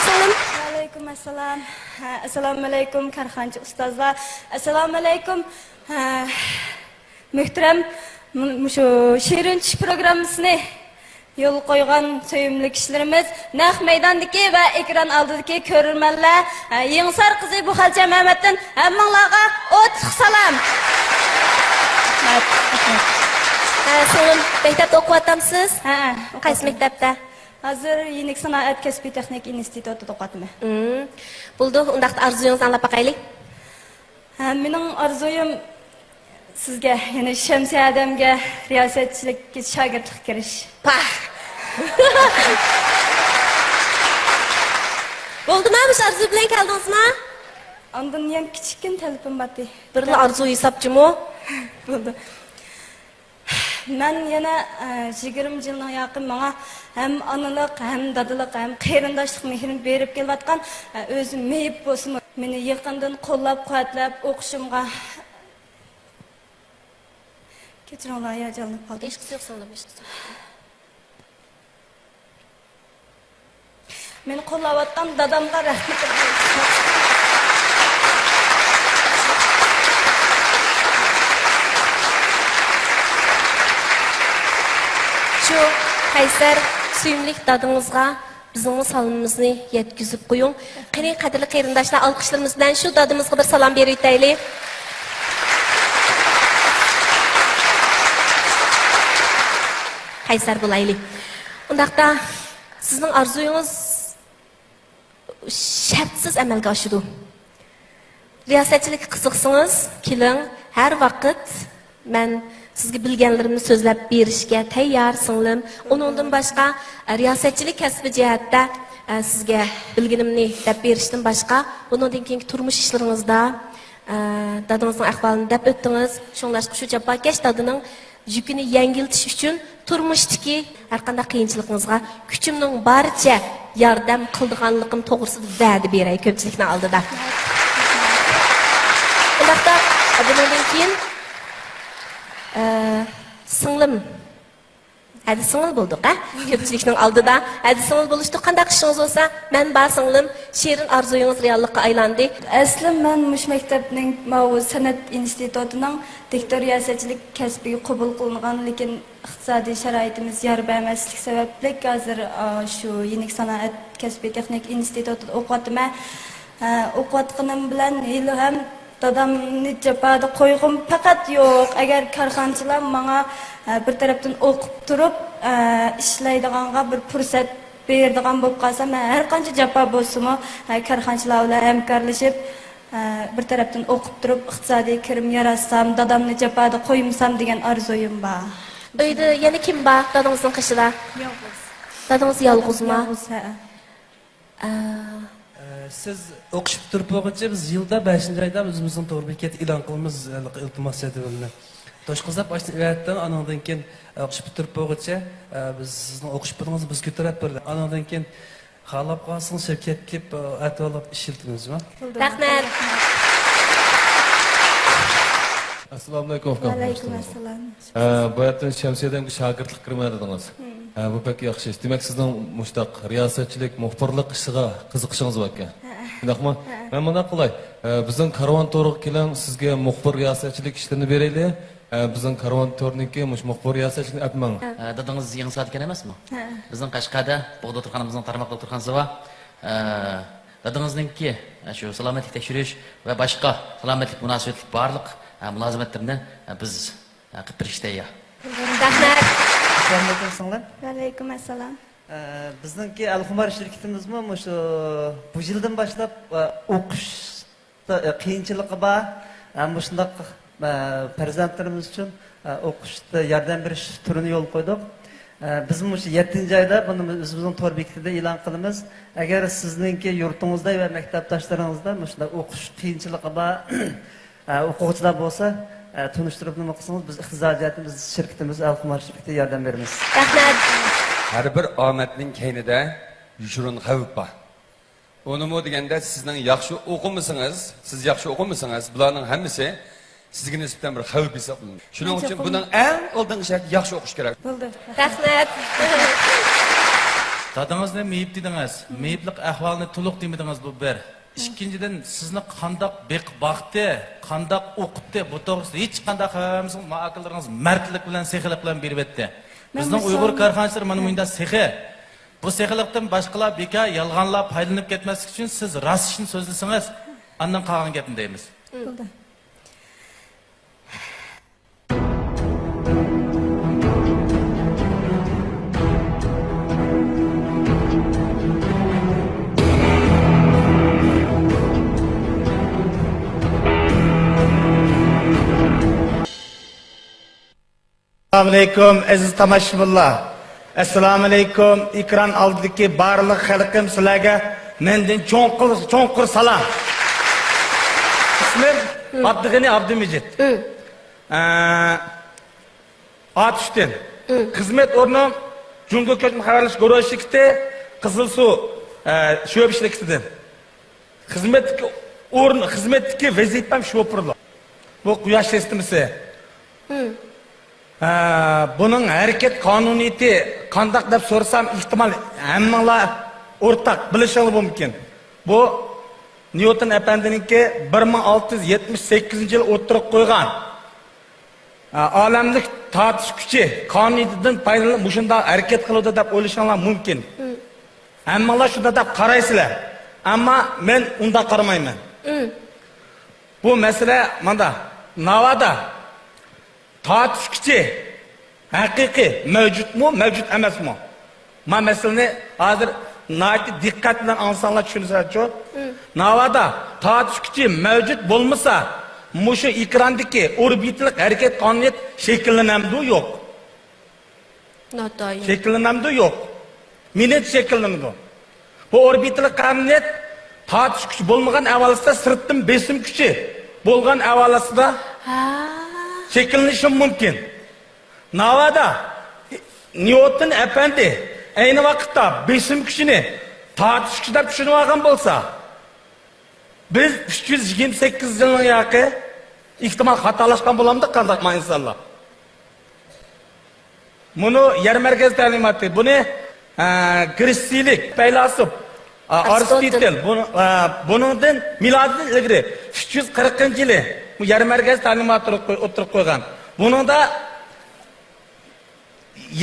سالام. ۋەئەلەيكۇم ئەسسالام. ھە، ئەسسالامۇئەلەيكۇم، كارخانىچى ئۇستازلار. ئەسسالامۇئەلەيكۇم. ھە، مۆھتەرەم، مۇ-، مۇشۇ شېرىن چۈش پروگراممىسىنى يولغا قويغان سۆيۈملۈك كىشىلىرىمىز، نەق مەيداندىكى ۋە ئېكران ئالدىدىكى كۆرۈرمەنلەر، ھە، يېڭىسار قىزى بۇخەلچە مەمەتتىن ھەممىڭلارغا ئوتلۇق سالام. ھە، سىڭلىم، مەكتەپتە ئوقۇۋاتامسىز؟ ھە، قايسى ئوقۇۋاتىمەن. مەكتەپتە؟ ھازىر يېنىك سانائەت كەسپىي تېخنىك ئىنستىتۇتىدا ئوقۇۋاتىمەن. مم. بولىدۇ، ئۇنداقتا ئارزۇيىڭىزنى ئاڭلاپ باقايلى. ھە، مېنىڭ ئارزۇيۇم سىزگە، يەنى شەمسىيە ھەدەمگە رىياسەتچىلىككە شاگىرتلىققا كىرىش. پاھ! بولدىما، مۇشۇ ئارزۇ بىلەن كەلدىڭىزما؟ ئاندىن يەنە كىچىككىنە تەلىپىم بارتى. بىرلا ئارزۇ ھېسابچىمۇ؟ بولدى. مەن يەنە، ئە، يىگىرمە يىلنىڭ ياقى ماڭا ھەم ئانىلىق، ھەم دادىلىق، ھەم قېرىنداشلىق مېھرىنى بېرىپ كېلىۋاتقان، ئە، ئۆزى مېيىپ بولسىمۇ، مېنى يېقىندىن قوللاپ-قۇۋۋەتلەپ ئوقۇشۇمغا، كەچۈرۈڭلار، ھاياجانلىنىپ قالدىم. ھېچقىسى يوق، سىڭلىم، ھېچقىسى يوق. مېنى قوللاۋاتقان دادامغا رەھمىتىم بولسۇن. شۇ قەيسەر، سۆيۈملۈك دادىڭىزغا بىزنىڭمۇ سالىمىمىزنى يەتكۈزۈپ قويۇڭ. قېنى، قەدىرلىك قېرىنداشلار، ئالقىشلىرىمىز بىلەن شۇ دادىمىزغا بىر سالام بېرىۋېتەيلى. قەيسەر بولايلى. ئۇنداقتا، سىزنىڭ ئارزۇيىڭىز شەرتسىز ئەمەلگە ئاشىدۇ. رىياسەتچىلىككە قىزىقسىڭىز، كېلىڭ، ھەر ۋاقىت مەن سىزگە بىلگەنلىرىمنى سۆزلەپ بېرىشكە تەييار، سىڭلىم. ئۇنىڭدىن باشقا، ئە، رىياسەتچىلىك كەسپى جەھەتتە، ئە، سىزگە بىلگىنىمنى دەپ بېرىشتىن باشقا، بۇنىڭدىن كېيىنكى تۇرمۇش ئىشلىرىڭىزدا، ئە، دادىڭىزنىڭ ئەھۋالىنى دەپ ئۆتتىڭىز. شۇڭلاشقا شۇ جاپاكەش دادىنىڭ يۈكىنى يەڭگىلتىش ئۈچۈن تۇرمۇشتىكى ھەرقانداق قىيىنچىلىقىڭىزغا كۈچۈمنىڭ بارىچە ياردەم قىلىدىغانلىقىم توغرىسىدا ۋەدە بېرەي كۆپچىلىكنىڭ ئالدىدا. ئۇنداقتا، بۇنىڭدىن كېيىن، ئە، سىڭلىم، ھەدە سىڭىل بولدۇق، ھە؟ كۆپچىلىكنىڭ ئالدىدا ھەدە سىڭىل بولۇشتۇق. قانداق ئىشىڭىز بولسا، مەن بار، سىڭلىم. شېرىن ئارزۇيىڭىز رېئاللىققا ئايلاندى. ئەسلى مەن مۇشۇ مەكتەپنىڭ، ماۋۇ سەنئەت ئىنستىتۇتىنىڭ دىكتور رىياسەتچىلىك كەسپىگە قوبۇل قىلىنغان، لېكىن ئىقتىسادىي شارائىتىمىز يار بەرمەسلىك سەۋەبلىك، ھازىر، ئا، شۇ يېنىك سانائەت كەسپىي تېخنىك ئىنستىتۇتىدا ئوقۇۋاتىمەن. ئا، ئوقۇۋاتقىنىم بىلەن ھېلىھەم دادامنى جاپادا قويغۇم پەقەت يوق. ئەگەر كارخانىچىلار ماڭا، ئا، بىر تەرەپتىن ئوقۇپ تۇرۇپ، ئا، ئىشلەيدىغانغا بىر پۇرسەت بېرىدىغان بولۇپ قالسا، مەن ھەر قانچە جاپا بولسىمۇ، ئا، كارخانىچىلار بىلەن ھەمكارلىشىپ، ئە، بىر تەرەپتىن ئوقۇپ تۇرۇپ، ئىقتىسادىي كىرىم ياراتسام، دادامنى جاپادا قويمىسام دېگەن ئارزۇيۇم بار. ئۆيدە يەنە كىم بار دادىڭىزنىڭ قېشىدا؟ يالغۇز. دادىڭىز يالغۇزما؟ يالغۇز، ھە. ئە. ئە، سىز ئوقۇش پۈتتۈرۈپ بولغۇچە بىز يىلدا بەشىنچى ئايدا ئۆزىمىزنىڭ تور بېكەتتە ئېلان قىلىمىز، ھېلىقى ئىلتىماس جەدۋىلىنى. توشقۇزلاپ ئاشۇنى ئەۋەتتىڭ، ئانىڭدىن كېيىن، ئە، ئوقۇش پۈتتۈرۈپ بولغۇچە، ئە، بىز سىزنىڭ ئوقۇش پۇلىڭىزنى بىز كۆتۈرۈپ بېرىمىز. ئانىڭدىن كېيىن خالاپ قالسىڭىز شىركەتكە كېلىپ، ئەتىۋارلاپ ئىشلىتىمىزما؟ رەھمەت. ئەسسالامۇئەلەيكۇم، ئۇكام. ۋەئەلەيكۇم ئەسسالام. ئە، بۇ يەردىن شەمسىيە ھەدەمگە شاگىرتلىق كىرىمەن دېدىڭىز. ھە، بۇ بەك ياخشى ئىش. دېمەك، سىزنىڭ مۇشۇنداق رىياسەتچىلىك، مۇخبىرلىق ئىشىغا قىزىقىشىڭىز باركەن. ھە. شۇنداقمۇ؟ ھە. مەن مۇنداق قىلاي. ئە، بىزنىڭ كارۋان تورىغا كېلىڭ، سىزگە مۇخبىر رىياسەتچىلىك ئىشلىرىنى بېرەيلى. ئە، بىزنىڭ كارۋان تورىنىڭكى مۇشۇ مۇخبىر رىياسەتچىلىكىنى ئەپ ماڭ. ھە. ئە، دادىڭىز يېڭىساردا ئىكەن ئەمەسمۇ؟ ھە. بىزنىڭ قەشقەردە بۇغدا دوختۇرخانا، بىزنىڭ تارماق دوختۇرخانىسى بار. ئە، دادىڭىزنىڭكى، ئە، شۇ سالامەتلىك تەكشۈرۈش ۋە باشقا سالامەتلىك مۇناسىۋەتلىك بارلىق، ئە، مۇلازىمەتلىرىنى، ئە، بىز، ئە، قىلىپ بېرىشكە تەييار. رەھمەت. ئەسسالامۇئەلەيكۇم، سىڭلىم. ۋەئەلەيكۇم ئەسسالام. ئە، بىزنىڭكى ئەلخۇمار شىركىتىمىزمۇ مۇشۇ بۇ يىلدىن باشلاپ، ئە، ئوقۇش قىيىنچىلىقى بار، ھەم مۇشۇنداق، ئە، پەرزەنتلىرىمىز ئۈچۈن، ئە، ئوقۇشتا ياردەم بېرىش تۈرىنى يولغا قويدۇق. ئە، بىزمۇ مۇشۇ يەتتىنچى ئايدا بۇنى ئۆزىمىزنىڭ تور بېكىتىدە ئېلان قىلىمىز. ئەگەر سىزنىڭكى يۇرتىڭىزدا ۋە مەكتەپداشلىرىڭىزدا مۇشۇنداق ئوقۇش قىيىنچىلىقى بار، ئە، ئوقۇغۇچىلار بولسا، ئە، تونۇشتۇرۇپ نېمە قىلسىڭىز، بىز ئىقتىسادىي جەھەتتىن بىز شىركىتىمىز، ئەلخۇمار شىركىتى ياردەم بېرىمىز. رەھمەت. ھەر بىر ئامەتنىڭ كەينىدە يوشۇرۇن خەۋپ بار. ئۇنىمۇ دېگەندە، سىزنىڭ ياخشى ئوقۇمىسىڭىز، سىز ياخشى ئوقۇمىسىڭىز، بۇلارنىڭ ھەممىسى سىزگە نىسبەتەن بىر خەۋپ ھېسابلىنىدۇ. شۇنىڭ ئۈچۈن بۇنىڭ ئەڭ ئالدىنقى شەرتى ياخشى ئوقۇش كېرەك. بولدى. رەھمەت. دادىڭىزنى مېيىپ دېدىڭىز. مېيىپلىق ئەھۋالىنى تولۇق دېمىدىڭىز، بۇ بىر. ئىككىنچىدىن، سىزنى قانداق بېقىپ باقتى، قانداق ئوقۇتتى، بۇ توغرىسىدا ھېچقانداق خەۋەر بەرمىسىڭىز، ما ئاكىلىرىڭىز مەردلىك بىلەن، سېخىۋلىق بىلەن بېرىۋەتتى. بىزنىڭ ئۇيغۇر كارخانىچىلىرى مانا مۇنداق سېخىي. بۇ سېخىلىقتىن باشقىلار بىكار يالغانلاپ پايدىلىنىپ كەتمەسلىك ئۈچۈن سىز راست ئىشنى سۆزلىسىڭىز، ئاندىن قالغان گەپنى دەيمىز. بولدى. ئەسسالامۇئەلەيكۇم، ئەزىز تاماشىبىنلار. ئەسسالامۇئەلەيكۇم، ئېكران ئالدىدىكى بارلىق خەلقىم، سىلەرگە مەندىن چوڭقۇر، چوڭقۇر سالام. ئىسمىم ئابدۇغېنى ئابدۇمىجىت. ئە، ئاتۇشتىن. خىزمەت ئورنۇم جۇڭگو كۆچمە خەۋەرلىشىش گۇرۇھ شىركىتى، قىزىلسۇ، ئە، شۆبە شىركىتىدىن. خىزمەتتىكى ئورۇن، خىزمەتتىكى ۋەزىپەم شوپۇرلۇق. بۇ قۇياش سىستېمىسى. ھە، بۇنىڭ ھەرىكەت قانۇنىيىتى قانداق دەپ سورىسام، ئېھتىمال ھەممىڭلار ئورتاق بىلىشىڭلار مۇمكىن. بۇ نيۇتون ئەپەندىنىڭكى بىر مىڭ ئالتە يۈز يەتمىش سەككىزىنچى يىل ئوتتۇرىغا قويغان، ھە، ئالەملىك تارتىش كۈچى قانۇنىيىتىدىن پايدىلىنىپ مۇشۇنداق ھەرىكەت قىلىۋاتىدۇ دەپ ئويلىشىڭلار مۇمكىن. ھەممىڭلار شۇنداق دەپ قارايسىلەر. ئەمما مەن ئۇنداق قارىمايمەن. بۇ مەسىلە مانداق. ناۋادا تارتىش كۈچى ھەقىقىي مەۋجۇتمۇ، مەۋجۇت ئەمەسمۇ؟ ما مەسىلىنى ھازىر ناھايىتى دىققەت بىلەن ئاڭلىساڭلار چۈشىنىسىلەرچۇ؟ ناۋادا تارتىش كۈچى مەۋجۇت بولمىسا، مۇشۇ ئېكراندىكى ئوربىتىلىق ھەرىكەت قانۇنىيەت شەكىللىنەمدۇ؟ يوق. ناتايىن. شەكىللىنەمدۇ؟ يوق. مېنىڭچە شەكىللىنىدۇ. بۇ ئوربىتىلىق قانۇنىيەت تارتىش كۈچى بولمىغان ئەھۋال ئاستىدا، سىرتتىن بېسىم كۈچى بولغان ئەھۋال ئاستىدا ھە. شەكىللىنىشى مۇمكىن. ناۋادا نيۇتون ئەپەندى ئەينى ۋاقىتتا بېسىم كۈچىنى تارتىش كۈچى دەپ چۈشىنىۋالغان بولسا، بىز ئۈچ يۈز يىگىرمە سەككىز يىلنىڭ ياقى ئېھتىمال خاتالاشقان بولامدۇق قانداقما ئىنسانلار؟ مۇنۇ يەر مەركەز تەلىماتى. بۇنى، ئە، گرېتسىيىلىك پەيلاسوپ، ئە، ئارستوتېل. ئارستوتېل. بۇنى، ئە، بۇنىڭدىن مىلادىدىن ئىلگىرى ئۈچ يۈز قىرىقىنچى يىلى بۇ يەر مەركەز تەلىماتى ئوتتۇرىغا قويغان. بۇنىڭدا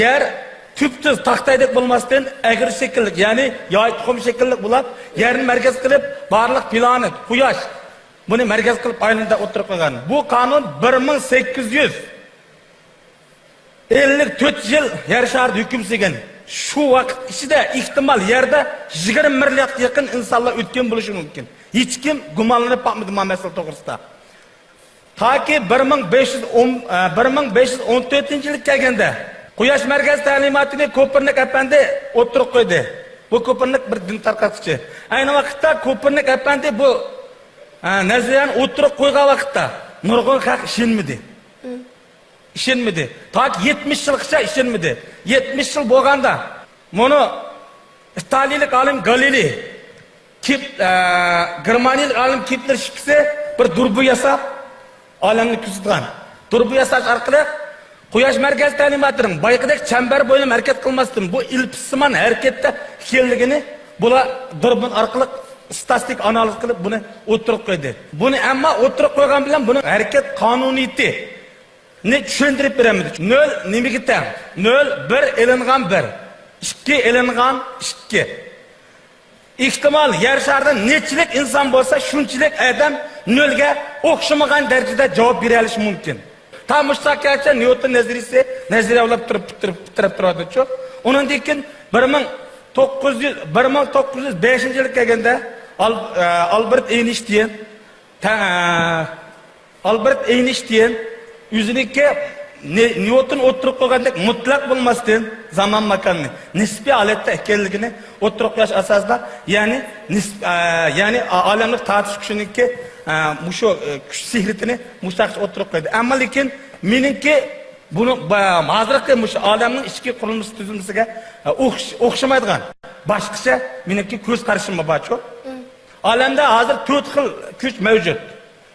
يەر تۈپتۈز تاختايدەك بولماستىن، ئەگرى شەكىللىك، يەنى ياي تۇخۇم شەكىللىك بولۇپ، يەرنى مەركەز قىلىپ، بارلىق پلانېت، قۇياش، بۇنى مەركەز قىلىپ ئايلىنىدۇ دەپ ئوتتۇرىغا قويغان. بۇ قانۇن بىر مىڭ سەككىز يۈز ئەللىك تۆت يىل يەر شارىدا ھۆكۈم سۈرگەن. شۇ ۋاقىت ئىچىدە ئېھتىمال يەردە يىگىرمە مىلياردقا يېقىن ئىنسانلار ئۆتكەن بولۇشى مۇمكىن. ھېچكىم گۇمانلىنىپ باقمىدى ما مەسىلە توغرىسىدا. تاكى بىر مىڭ بەش يۈز ئون، ئە، بىر مىڭ بەش يۈز ئون تۆتىنچى يىلغا كەلگەندە، قۇياش مەركەز تەلىماتىنى كوپېرنىك ئەپەندى ئوتتۇرىغا قويدى. بۇ كوپېرنىك بىر دىن تارقاتقۇچى. ئەينى ۋاقىتتا كوپېرنىك ئەپەندى بۇ، ئە، نەزەرىيەنى ئوتتۇرىغا قويغان ۋاقىتتا نۇرغۇن خەق ئىشەنمىدى. ئىشەنمىدى. تاكى يەتمىش يىلغىچە ئىشەنمىدى. يەتمىش يىل بولغاندا، مۇنۇ ئىتالىيىلىك ئالىم گالىلېي، كېپ-، ئە، گېرمانىيىلىك ئالىم كېپلېر ئىككىسى بىر دۇربۇن ياساپ، ئالەمنى كۆزىتىدىغان دۇربۇن ياساش ئارقىلىق قۇياش مەركەز تەلىماتىنىڭ بايىقىدەك چەمبەر بويلىما ھەرىكەت قىلماستىن، بۇ ئېللىپسسىمان ھەرىكەتتە ئىكەنلىكىنى بۇلار دۇربۇن ئارقىلىق ئىستاتىستىك ئانالىز قىلىپ، بۇنى ئوتتۇرىغا قويدى. بۇنى ئەمما ئوتتۇرىغا قويغان بىلەن بۇنىڭ ھەرىكەت قانۇنىيىتى نى چۈشەندۈرۈپ بېرەلمىدى. نۆل نېمىگە تەڭ؟ نۆل بىر ئېلىنغان بىر، ئىككى ئېلىنغان ئىككى. ئېھتىمال يەر شارىدا نەچچىلىك ئىنسان بولسا، شۇنچىلىك ئادەم نۆلگە ئوخشىمىغان دەرىجىدە جاۋاب بېرەلىشى مۇمكىن. تا مۇشۇ سائەتكىچە نيۇتون نەزەرىيىسى نەزەرىيە بولۇپ تۇرۇپ، تۇرۇپ، تۇرۇپ تۇرۇۋاتىدۇچۇ. ئۇنىڭدىن كېيىن بىر مىڭ توققۇز يۈز، بىر مىڭ توققۇز يۈز بەشىنچى يىلغا كەلگەندە ئال-، ئە، ئالبېرت ئېينىشتىين، تە-، ئە، ئالبېرت ئېينىشتىين ئۆزىنىڭكى نى-، نيۇتون ئوتتۇرىغا قويغاندەك مۇتلەق بولماستىن، زامان ماكاننى نىسپىي ھالەتتە ئىكەنلىكىنى ئوتتۇرىغا قويۇش ئاساسىدا، يەنى نىس-، ئە، يەنى ئا-، ئالەملىك تارتىش كۈچىنىڭكى، ئە، مۇشۇ، ئە، كۈچ سېھرىتىنى مۇشۇنداق ئوتتۇرىغا قويدى. ئەمما لېكىن مېنىڭكى بۇنىڭ، بە-، ھازىرقى مۇشۇ ئالەمنىڭ ئىچكى قۇرۇلمىسى تۈزۈلمىسىگە، ئە، ئوخش-، ئوخشىمايدىغان باشقىچە مېنىڭكى كۆز قارىشىم بارچۇ. ئالەمدە ھازىر تۆت خىل كۈچ مەۋجۇت.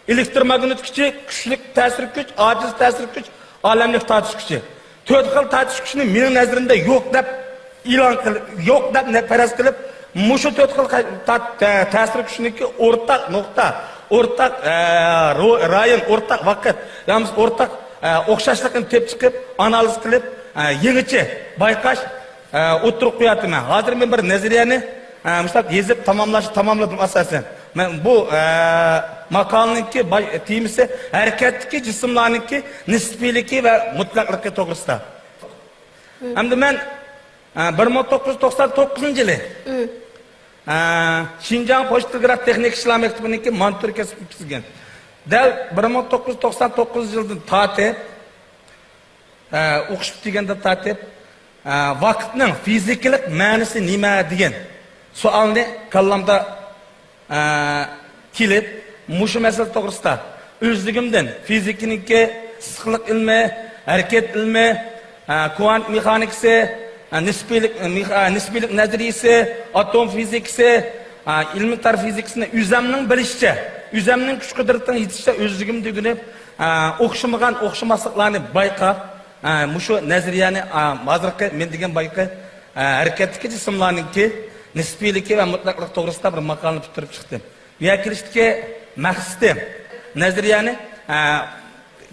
ئېلېكتروماگنىت كۈچى، كۈچلۈك تەسىر كۈچ، ئاجىز تەسىر كۈچ، ئالەملىك تارتىش كۈچى. تۆت خىل تارتىش كۈچىنى مېنىڭ نەزىرىمدە يوق دەپ ئېلان قىلىپ، يوق دەپ پەرەز قىلىپ، مۇشۇ تۆت خىل قا-، تا-، تە-، تەسىر كۈچىنىڭكى ئورتاق نۇقتا، ئورتاق، ئە، رو-، رايون، ئورتاق ۋاقىت، يا بولمىسا ئورتاق، ئە، ئوخشاشلىقىنى تېپىپ چىقىپ، ئانالىز قىلىپ، ئە، يېڭىچە بايقاش، ئە، ئوتتۇرىغا قوياتىمەن. ھازىر مەن بىر نەزەرىيەنى، ئە، مۇشۇنداق يېزىپ تاماملاش، تاماملىدىم ئاساسەن. مەن بۇ، ئە، ماقالىنىڭكى باي-، تېمىسى ھەرىكەتتىكى جىسىملارنىڭكى نىسپىيلىكى ۋە مۇتلەقلىقى توغرىسىدا. ئەمدى مەن، ئە، بىر مىڭ توققۇز يۈز توقسان توققۇزىنچى يىلى، ئە، شىنجاڭ پوچتا تېلېگراف تېخنىكا ئىشلار مەكتىپىنىڭكى مانتۇر كەسپى پۈتتۈرگەن. دەل بىر مىڭ توققۇز يۈز توقسان توققۇزىنچى يىلدىن تارتىپ، ئە، ئوقۇش پۈتتۈرگەندىن تارتىپ، ئە، ۋاقىتنىڭ فىزىكىلىق مەنىسى نېمە دېگەن سوئالنى كاللامدا، ئە، كېلىپ، مۇشۇ مەسىلە توغرىسىدا ئۆزلۈكۈمدىن فىزىكىنىڭكى ئىسسىقلىق ئىلمى، ھەرىكەت ئىلمى، ئە، كۋانت مېخانىكىسى، ئە، نىسپىيلىق، مېخ-، ئە، نىسپىيلىق نەزەرىيىسى، ئاتوم فىزىكىسى، ئە، ئېلېمېنتار فىزىكىسىنى ئۆزەمنىڭ بىلىشىچە، ئۆزەمنىڭ كۈچ قۇدرىتىنىڭ يېتىشىچە ئۆزلۈكۈمدە ئۆگىنىپ، ئە، ئوخشىمىغان ئوخشىماسلىقلارنى بايقاپ، ئە، مۇشۇ نەزەرىيەنى، ئە، ھازىرقى مەن دېگەن بايىقى، ئە، ھەرىكەتتىكى جىسىملارنىڭكى نىسپىيلىكى ۋە مۇتلەقلىق توغرىسىدا بىر ماقالىنى پۈتتۈرۈپ چىقتىم. بۇ يەرگە كېلىشتىكى مەقسىتىم نەزەرىيەنى، ئە،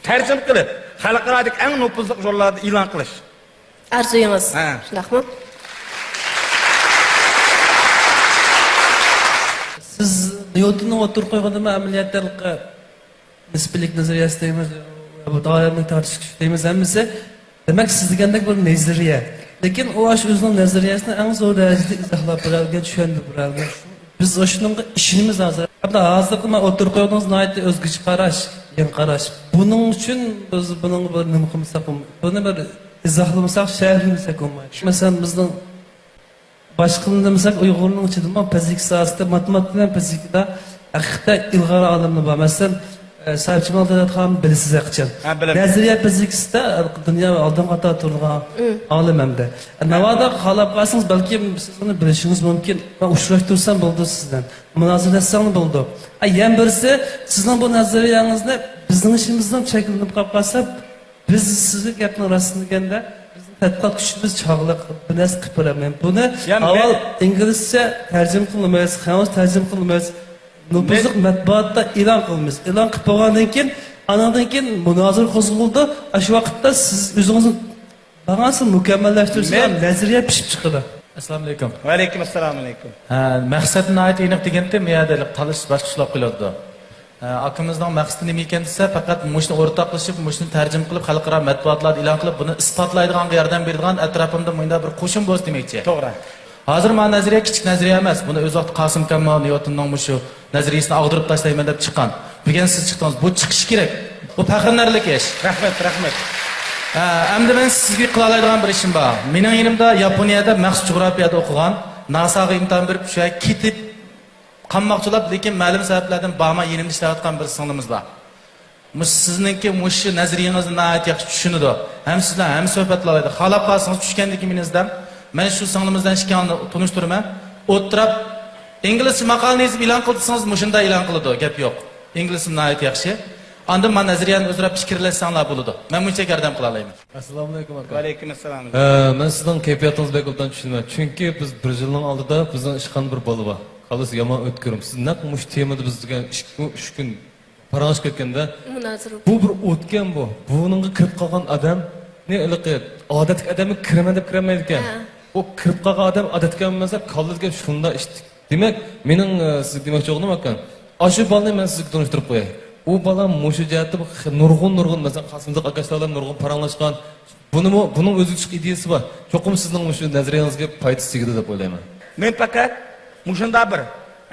تەرجىمە قىلىپ، خەلقئارادىكى ئەڭ نوپۇزلۇق ژۇرناللاردا ئېلان قىلىش. ئارزۇيىڭىز ھە. شۇنداقمۇ؟ سىز نيۇتوننىڭ ئوتتۇرىغا قويغىنىمۇ ئەمەلىيەتتە ھېلىقى نىسپىيلىك نەزەرىيەسى دەيمىز، بۇ دائىرىنى تارتىش كۈچى دەيمىز ھەممىسى. دېمەك، سىز دېگەندەك بىر نەزەرىيە. لېكىن ئۇ ئاشۇ ئۆزىنىڭ نەزەرىيەسىنى ئەڭ زور دەرىجىدە ئىزاھلاپ بېرەلىگەن، چۈشەندۈرۈپ بېرەلىگەن. بىز ئاشۇنىڭغا ئىشىنىمىز ھازىر. ھەتتا ھازىرقى مانا ئوتتۇرىغا قويغىنىڭىز ناھايىتى ئۆزگىچە قاراش، يېڭى قاراش. بۇنىڭ ئۈچۈن بىز بۇنىڭغا بىر نېمە قىلمىساق بولمايدۇ. بۇنى بىر ئىزاھلىمىساق، شەرھلىمىسەك بولمايدۇ. مەسىلەن، بىزنىڭ باشقىلىرىنى دېمىسەك، ئۇيغۇرنىڭ ئىچىدىمۇ فىزىكا ساھەسىدە، ماتېماتىكا بىلەن فىزىكىدا ھەقىقەتەن ئىلغار ئالىملار بار. مەسىلەن، ئە، ساھىبجامال دۆلەتخان بىلىسىز ھەقىچان. ھە، بىلىمەن. نەزەرىيە فىزىكىسىدا دۇنيا ئالدىنقى قاتاردا تۇرىدىغان ئالىم ئەمدى. ناۋادا خالاپ قالسىڭىز، بەلكىم سىز ئۇنى بىلىشىڭىز مۇمكىن. مەن ئۇچراشتۇرسام بولىدۇ سىز بىلەن. مۇنازىرىلەشسەڭلار بولىدۇ. ئە، يەنە بىرسى، سىزنىڭ بۇ نەزەرىيەڭىزنى بىزنىڭ ئىچىمىزدىن چەكلىنىپ قاپ قالسا، بىز سىزگە گەپنىڭ راستىنى دېگەندە، بىزنىڭ تەتقىقات كۈچىمىز چاغلىق، بىر نەرسە قىلىپ بېرەلمەيمىز. بۇنى يا ئاۋۋال مەن ئىنگلىزچە تەرجىمە قىلىمىز، خەنزۇچە تەرجىمە قىلىمىز، نوپۇزلۇق مەن مەتبۇئاتتا ئېلان قىلىمىز. ئېلان قىلىپ بولغاندىن كېيىن، ئانىڭدىن كېيىن مۇنازىرە قوزغىلىدۇ. ئاشۇ ۋاقىتتا سىز ئۆزىڭىزنى بارغانسېرى مۇكەممەللەشتۈرسىڭىز، مەن نەزەرىيە پىشىپ چىقىدۇ. ئەسسالامۇئەلەيكۇم. ۋەئەلەيكۇم ئەسسالام ئەلەيكۇم. ھە، مەقسەتنى ناھايىتى ئېنىق دېگەنتىم، يەنە دەل تالىشىش باشقىچە بولۇپ قېلىۋاتىدۇ. ھە، ئاكىمىزنىڭ مەقسىتى نېمە ئىكەن دېسە، پەقەت مۇشۇنى ئورتاقلىشىپ، مۇشۇنى تەرجىمە قىلىپ، خەلقئارا مەتبۇئاتلاردا ئېلان قىلىپ، بۇنى ئىسپاتلايدىغانغا ياردەم بېرىدىغان ئەتراپىمدا مۇنداق بىر قوشۇن بولسا دېمەكچى. توغرا. ھازىر مانا نەزەرىيە كىچىك نەزەرىيە ئەمەس. بۇنى ئۆز ۋاقتىدا قاسىم كامال نيۇتوننىڭ مۇشۇ نەزەرىيىسىنى ئاغدۇرۇپ تاشلايمەن دەپ چىققان. بۈگۈن سىز چىقتىڭىز. بۇ چىقىشى كېرەك. بۇ پەخىرلىنەرلىك ئىش. رەھمەت، رەھمەت. ھە، ئەمدى مەن سىزگە قىلالايدىغان بىر ئىشىم بار. مېنىڭ يېنىمدا ياپونىيەدە مەخسۇس جۇغراپىيەدە ئوقۇغان، ناساغا ئىمتىھان بېرىپ، شۇ يەرگە كېتىپ قالماقچىلاپ، لېكىن مەلۇم سەۋەبلەردىن بارماي يېنىمدا ئىشلەۋاتقان بىر سىڭلىمىز بار. مۇشۇ سىزنىڭكى مۇشۇ نەزەرىيىڭىزنى ناھايىتى ياخشى چۈشىنىدۇ. ھەم سىز بىلەن ھەم سۆھبەتلەۋاتىدۇ. خالاپ قالسىڭىز چۈشكەندىن كېيىن مېنى ئىزدەڭ. مەن شۇ سىڭلىمىز بىلەن ئىككىڭلارنى تونۇشتۇرىمەن. ئولتۇراپ ئىنگلىزچە ماقالىنى يېزىپ ئېلان قىل دېسىڭىز، مۇشۇنداق ئېلان قىلىدۇ. گەپ يوق. ئىنگلىزچىم ناھايىتى ياخشى. ئاندىن مانا نەزەرىيەنى ئۆزئارا پىكىرلەشسەڭلار بولىدۇ. مەن مۇنچە ياردەم قىلالايمەن. ئەسسالامۇئەلەيكۇم ئاكا. ۋەئەلەيكۇم ئەسسالام. ھە، مەن سىزنىڭ كەيپىياتىڭىزنى بەك ئوبدان چۈشىنىمەن. چۈنكى بىز بىر يىلنىڭ ئالدىدا بىزنىڭ ئىشخانىدا بىر بالا بار. كاللىسى يامان ئۆتكۈر. سىز نەق مۇشۇ تېمىدا بىز دېگەن ئىككى كۈن، ئۈچ كۈن پاراڭلىشىپ كەتكەندە، مۇنازىرە. بۇ بىر ئوتكەن بۇ. بۇنىڭغا كىرىپ قالغان ئادەم، نى ھېلىقى ئادەتتىكى ئادەمگە كىرىمەن دەپ كىرەلمەيدىكەن. ھە. ئۇ كىرىپ قالغان ئادەم ئادەتتىكى ئادەم ئەمەس، كاللىدىكى شۇنداق ئىش. دېمەك، مېنىڭ، ئە، سىزگە دېمەكچى بولغىنىم ئاكا، ئاشۇ بالىنى مەن سىزگە تونۇشتۇرۇپ قوياي. ئۇ بالا مۇشۇ جەھەتتە بىر خ-، نۇرغۇن، نۇرغۇن، مەسىلەن، قاسىملىق ئاكاشلار بىلەن نۇرغۇن پاراڭلاشقان. بۇنىمۇ، بۇنىڭ ئۆزىگە چىققان ئىدىيەسى بار. چوقۇم سىزنىڭ مۇشۇ نەزەرىيەڭىزگە پايدىسى تېگىدۇ دەپ ئويلايمەن. مەن پەقەت مۇشۇنداق بىر،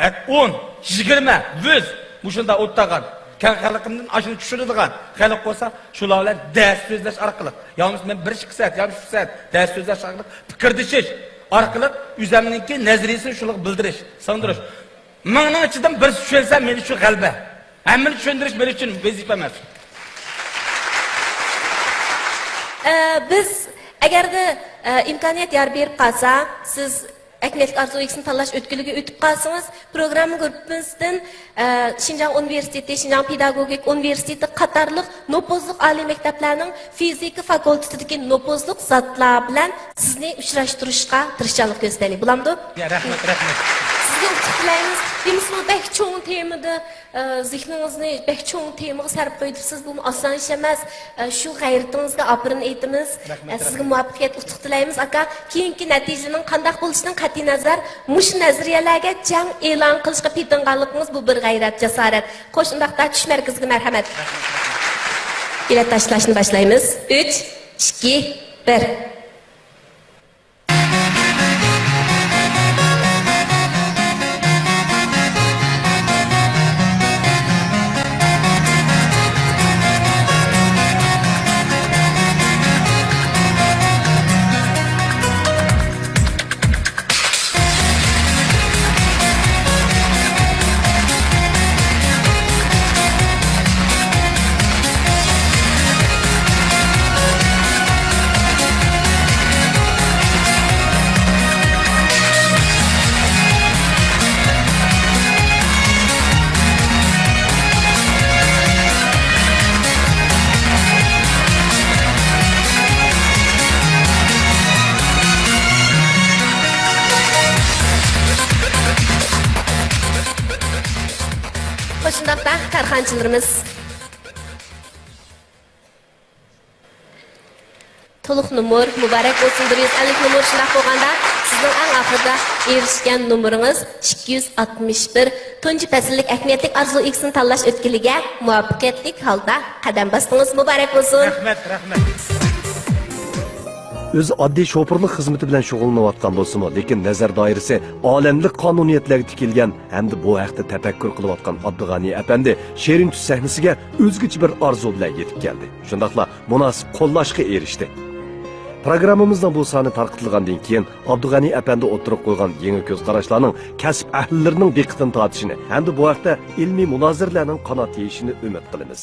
ھە، ئون، يىگىرمە، يۈز مۇشۇنداق ئولتۇرغان كەڭ خەلقىمدىن ئاشۇنى چۈشۈرىدىغان خەلق بولسا، شۇلار بىلەن دەرس سۆزلەش ئارقىلىق، يا بولمىسا مەن بىر ئىككى سائەت، يا بولمىسا ئۈچ سائەت دەرس سۆزلەش ئارقىلىق، پىكىردىشىش ئارقىلىق ئۆزەمنىڭكى نەزەرىيەسىنى شۇلارغا بىلدۈرۈش، سىڭدۈرۈش. مىڭنىڭ ئىچىدىن بىرسى چۈشەنسە، مېنى شۇ غەلىبە. ھەممىنى چۈشەندۈرۈش مېنىڭ ئۈچۈن ۋەزىپە ئەمەس. ئە، بىز ئەگەردە، ئە، ئىمكانىيەت يار بېرىپ قالسا، سىز ئەھمىيەتلىك ئارزۇ ئىگىسىنى تاللاش ئۆتكىلىگە ئۆتۈپ قالسىڭىز، پروگرامما گۇرۇپپىمىزدىن، ئە، شىنجاڭ ئۇنىۋېرسىتېتى، شىنجاڭ پېداگوگىكا ئۇنىۋېرسىتېتى قاتارلىق نوپۇزلۇق ئالىي مەكتەپلەرنىڭ فىزىكا فاكۇلتېتىدىكى نوپۇزلۇق زاتلار بىلەن سىزنى ئۇچراشتۇرۇشقا تىرىشچانلىق كۆرسىتەيلى. ببولامدۇ؟ يا، رەھمەت، رەھمەت. سىزگە ئۇتۇق تىلەيمىز. دېمىسىمۇ بەك چوڭ تېمىدا، ئە، زېھنىڭىزنى بەك چوڭ تېمىغا سەرپ قىلىۋېتىپسىز. بۇمۇ ئاسان ئىش ئەمەس. ئە، شۇ غەيرىتىڭىزگە ئاپىرىن ئېيتىمىز. رەھمەت، ئە، سىزگە رەھمەت. مۇۋەپپەقىيەت، ئۇتۇق تىلەيمىز، ئاكا. كېيىنكى نەتىجىنىڭ قانداق بولۇشىدىن قەتئىينەزەر، مۇشۇ نەزەرىيەلەرگە جەڭ ئېلان قىلىشقا پېتىنغانلىقىڭىز، بۇ بىر غەيرەت، جاسارەت. خوش، ئۇنداقتا چۈش مەركىزىگە مەرھەمەت. بېلەت تاشلاشنى باشلايمىز. ئۈچ، ئىككى، بىر. شۇنداقتا كارخانىچىلىرىمىز. تولۇق نومۇر مۇبارەك بولسۇن، بىر يۈز ئەللىك نومۇر. شۇنداق بولغاندا، سىزنىڭ ئەڭ ئاخىرىدا ئېرىشكەن نومۇرىڭىز ئىككى يۈز ئاتمىش بىر. تۇنجى پەسىللىك ئەھمىيەتلىك ئارزۇ ئىگىسىنى تاللاش ئۆتكىلىگە مۇۋەپپەقىيەتلىك ھالدا قەدەم باستىڭىز. مۇبارەك بولسۇن! رەھمەت، رەھمەت. ئۆزى ئاددىي شوپۇرلۇق خىزمىتى بىلەن شۇغۇللىنىۋاتقان بولسىمۇ، لېكىن نەزەر دائىرىسى ئالەملىك قانۇنىيەتلەرگە تىكىلگەن ھەمدە بۇ ھەقتە تەپەككۇر قىلىۋاتقان ئابدۇغەنى ئەپەندى شېرىن چۈش سەھنىسىگە ئۆزگىچە بىر ئارزۇ بىلەن يېتىپ كەلدى. شۇنداقلا مۇناسىپ قوللاشقا ئېرىشتى. پروگراممىمىزنىڭ بۇ سانى تارقىتىلغاندىن كېيىن، ئابدۇغەنى ئەپەندى ئوتتۇرىغا قويغان يېڭى كۆز قاراشلارنىڭ كەسىپ ئەھلىلىرىنىڭ دىققىتىنى تارتىشىنى ھەمدە بۇ ھەقتە ئىلمىي مۇنازىرىلەرنىڭ قانات يېيىشىنى ئۈمىد قىلىمىز.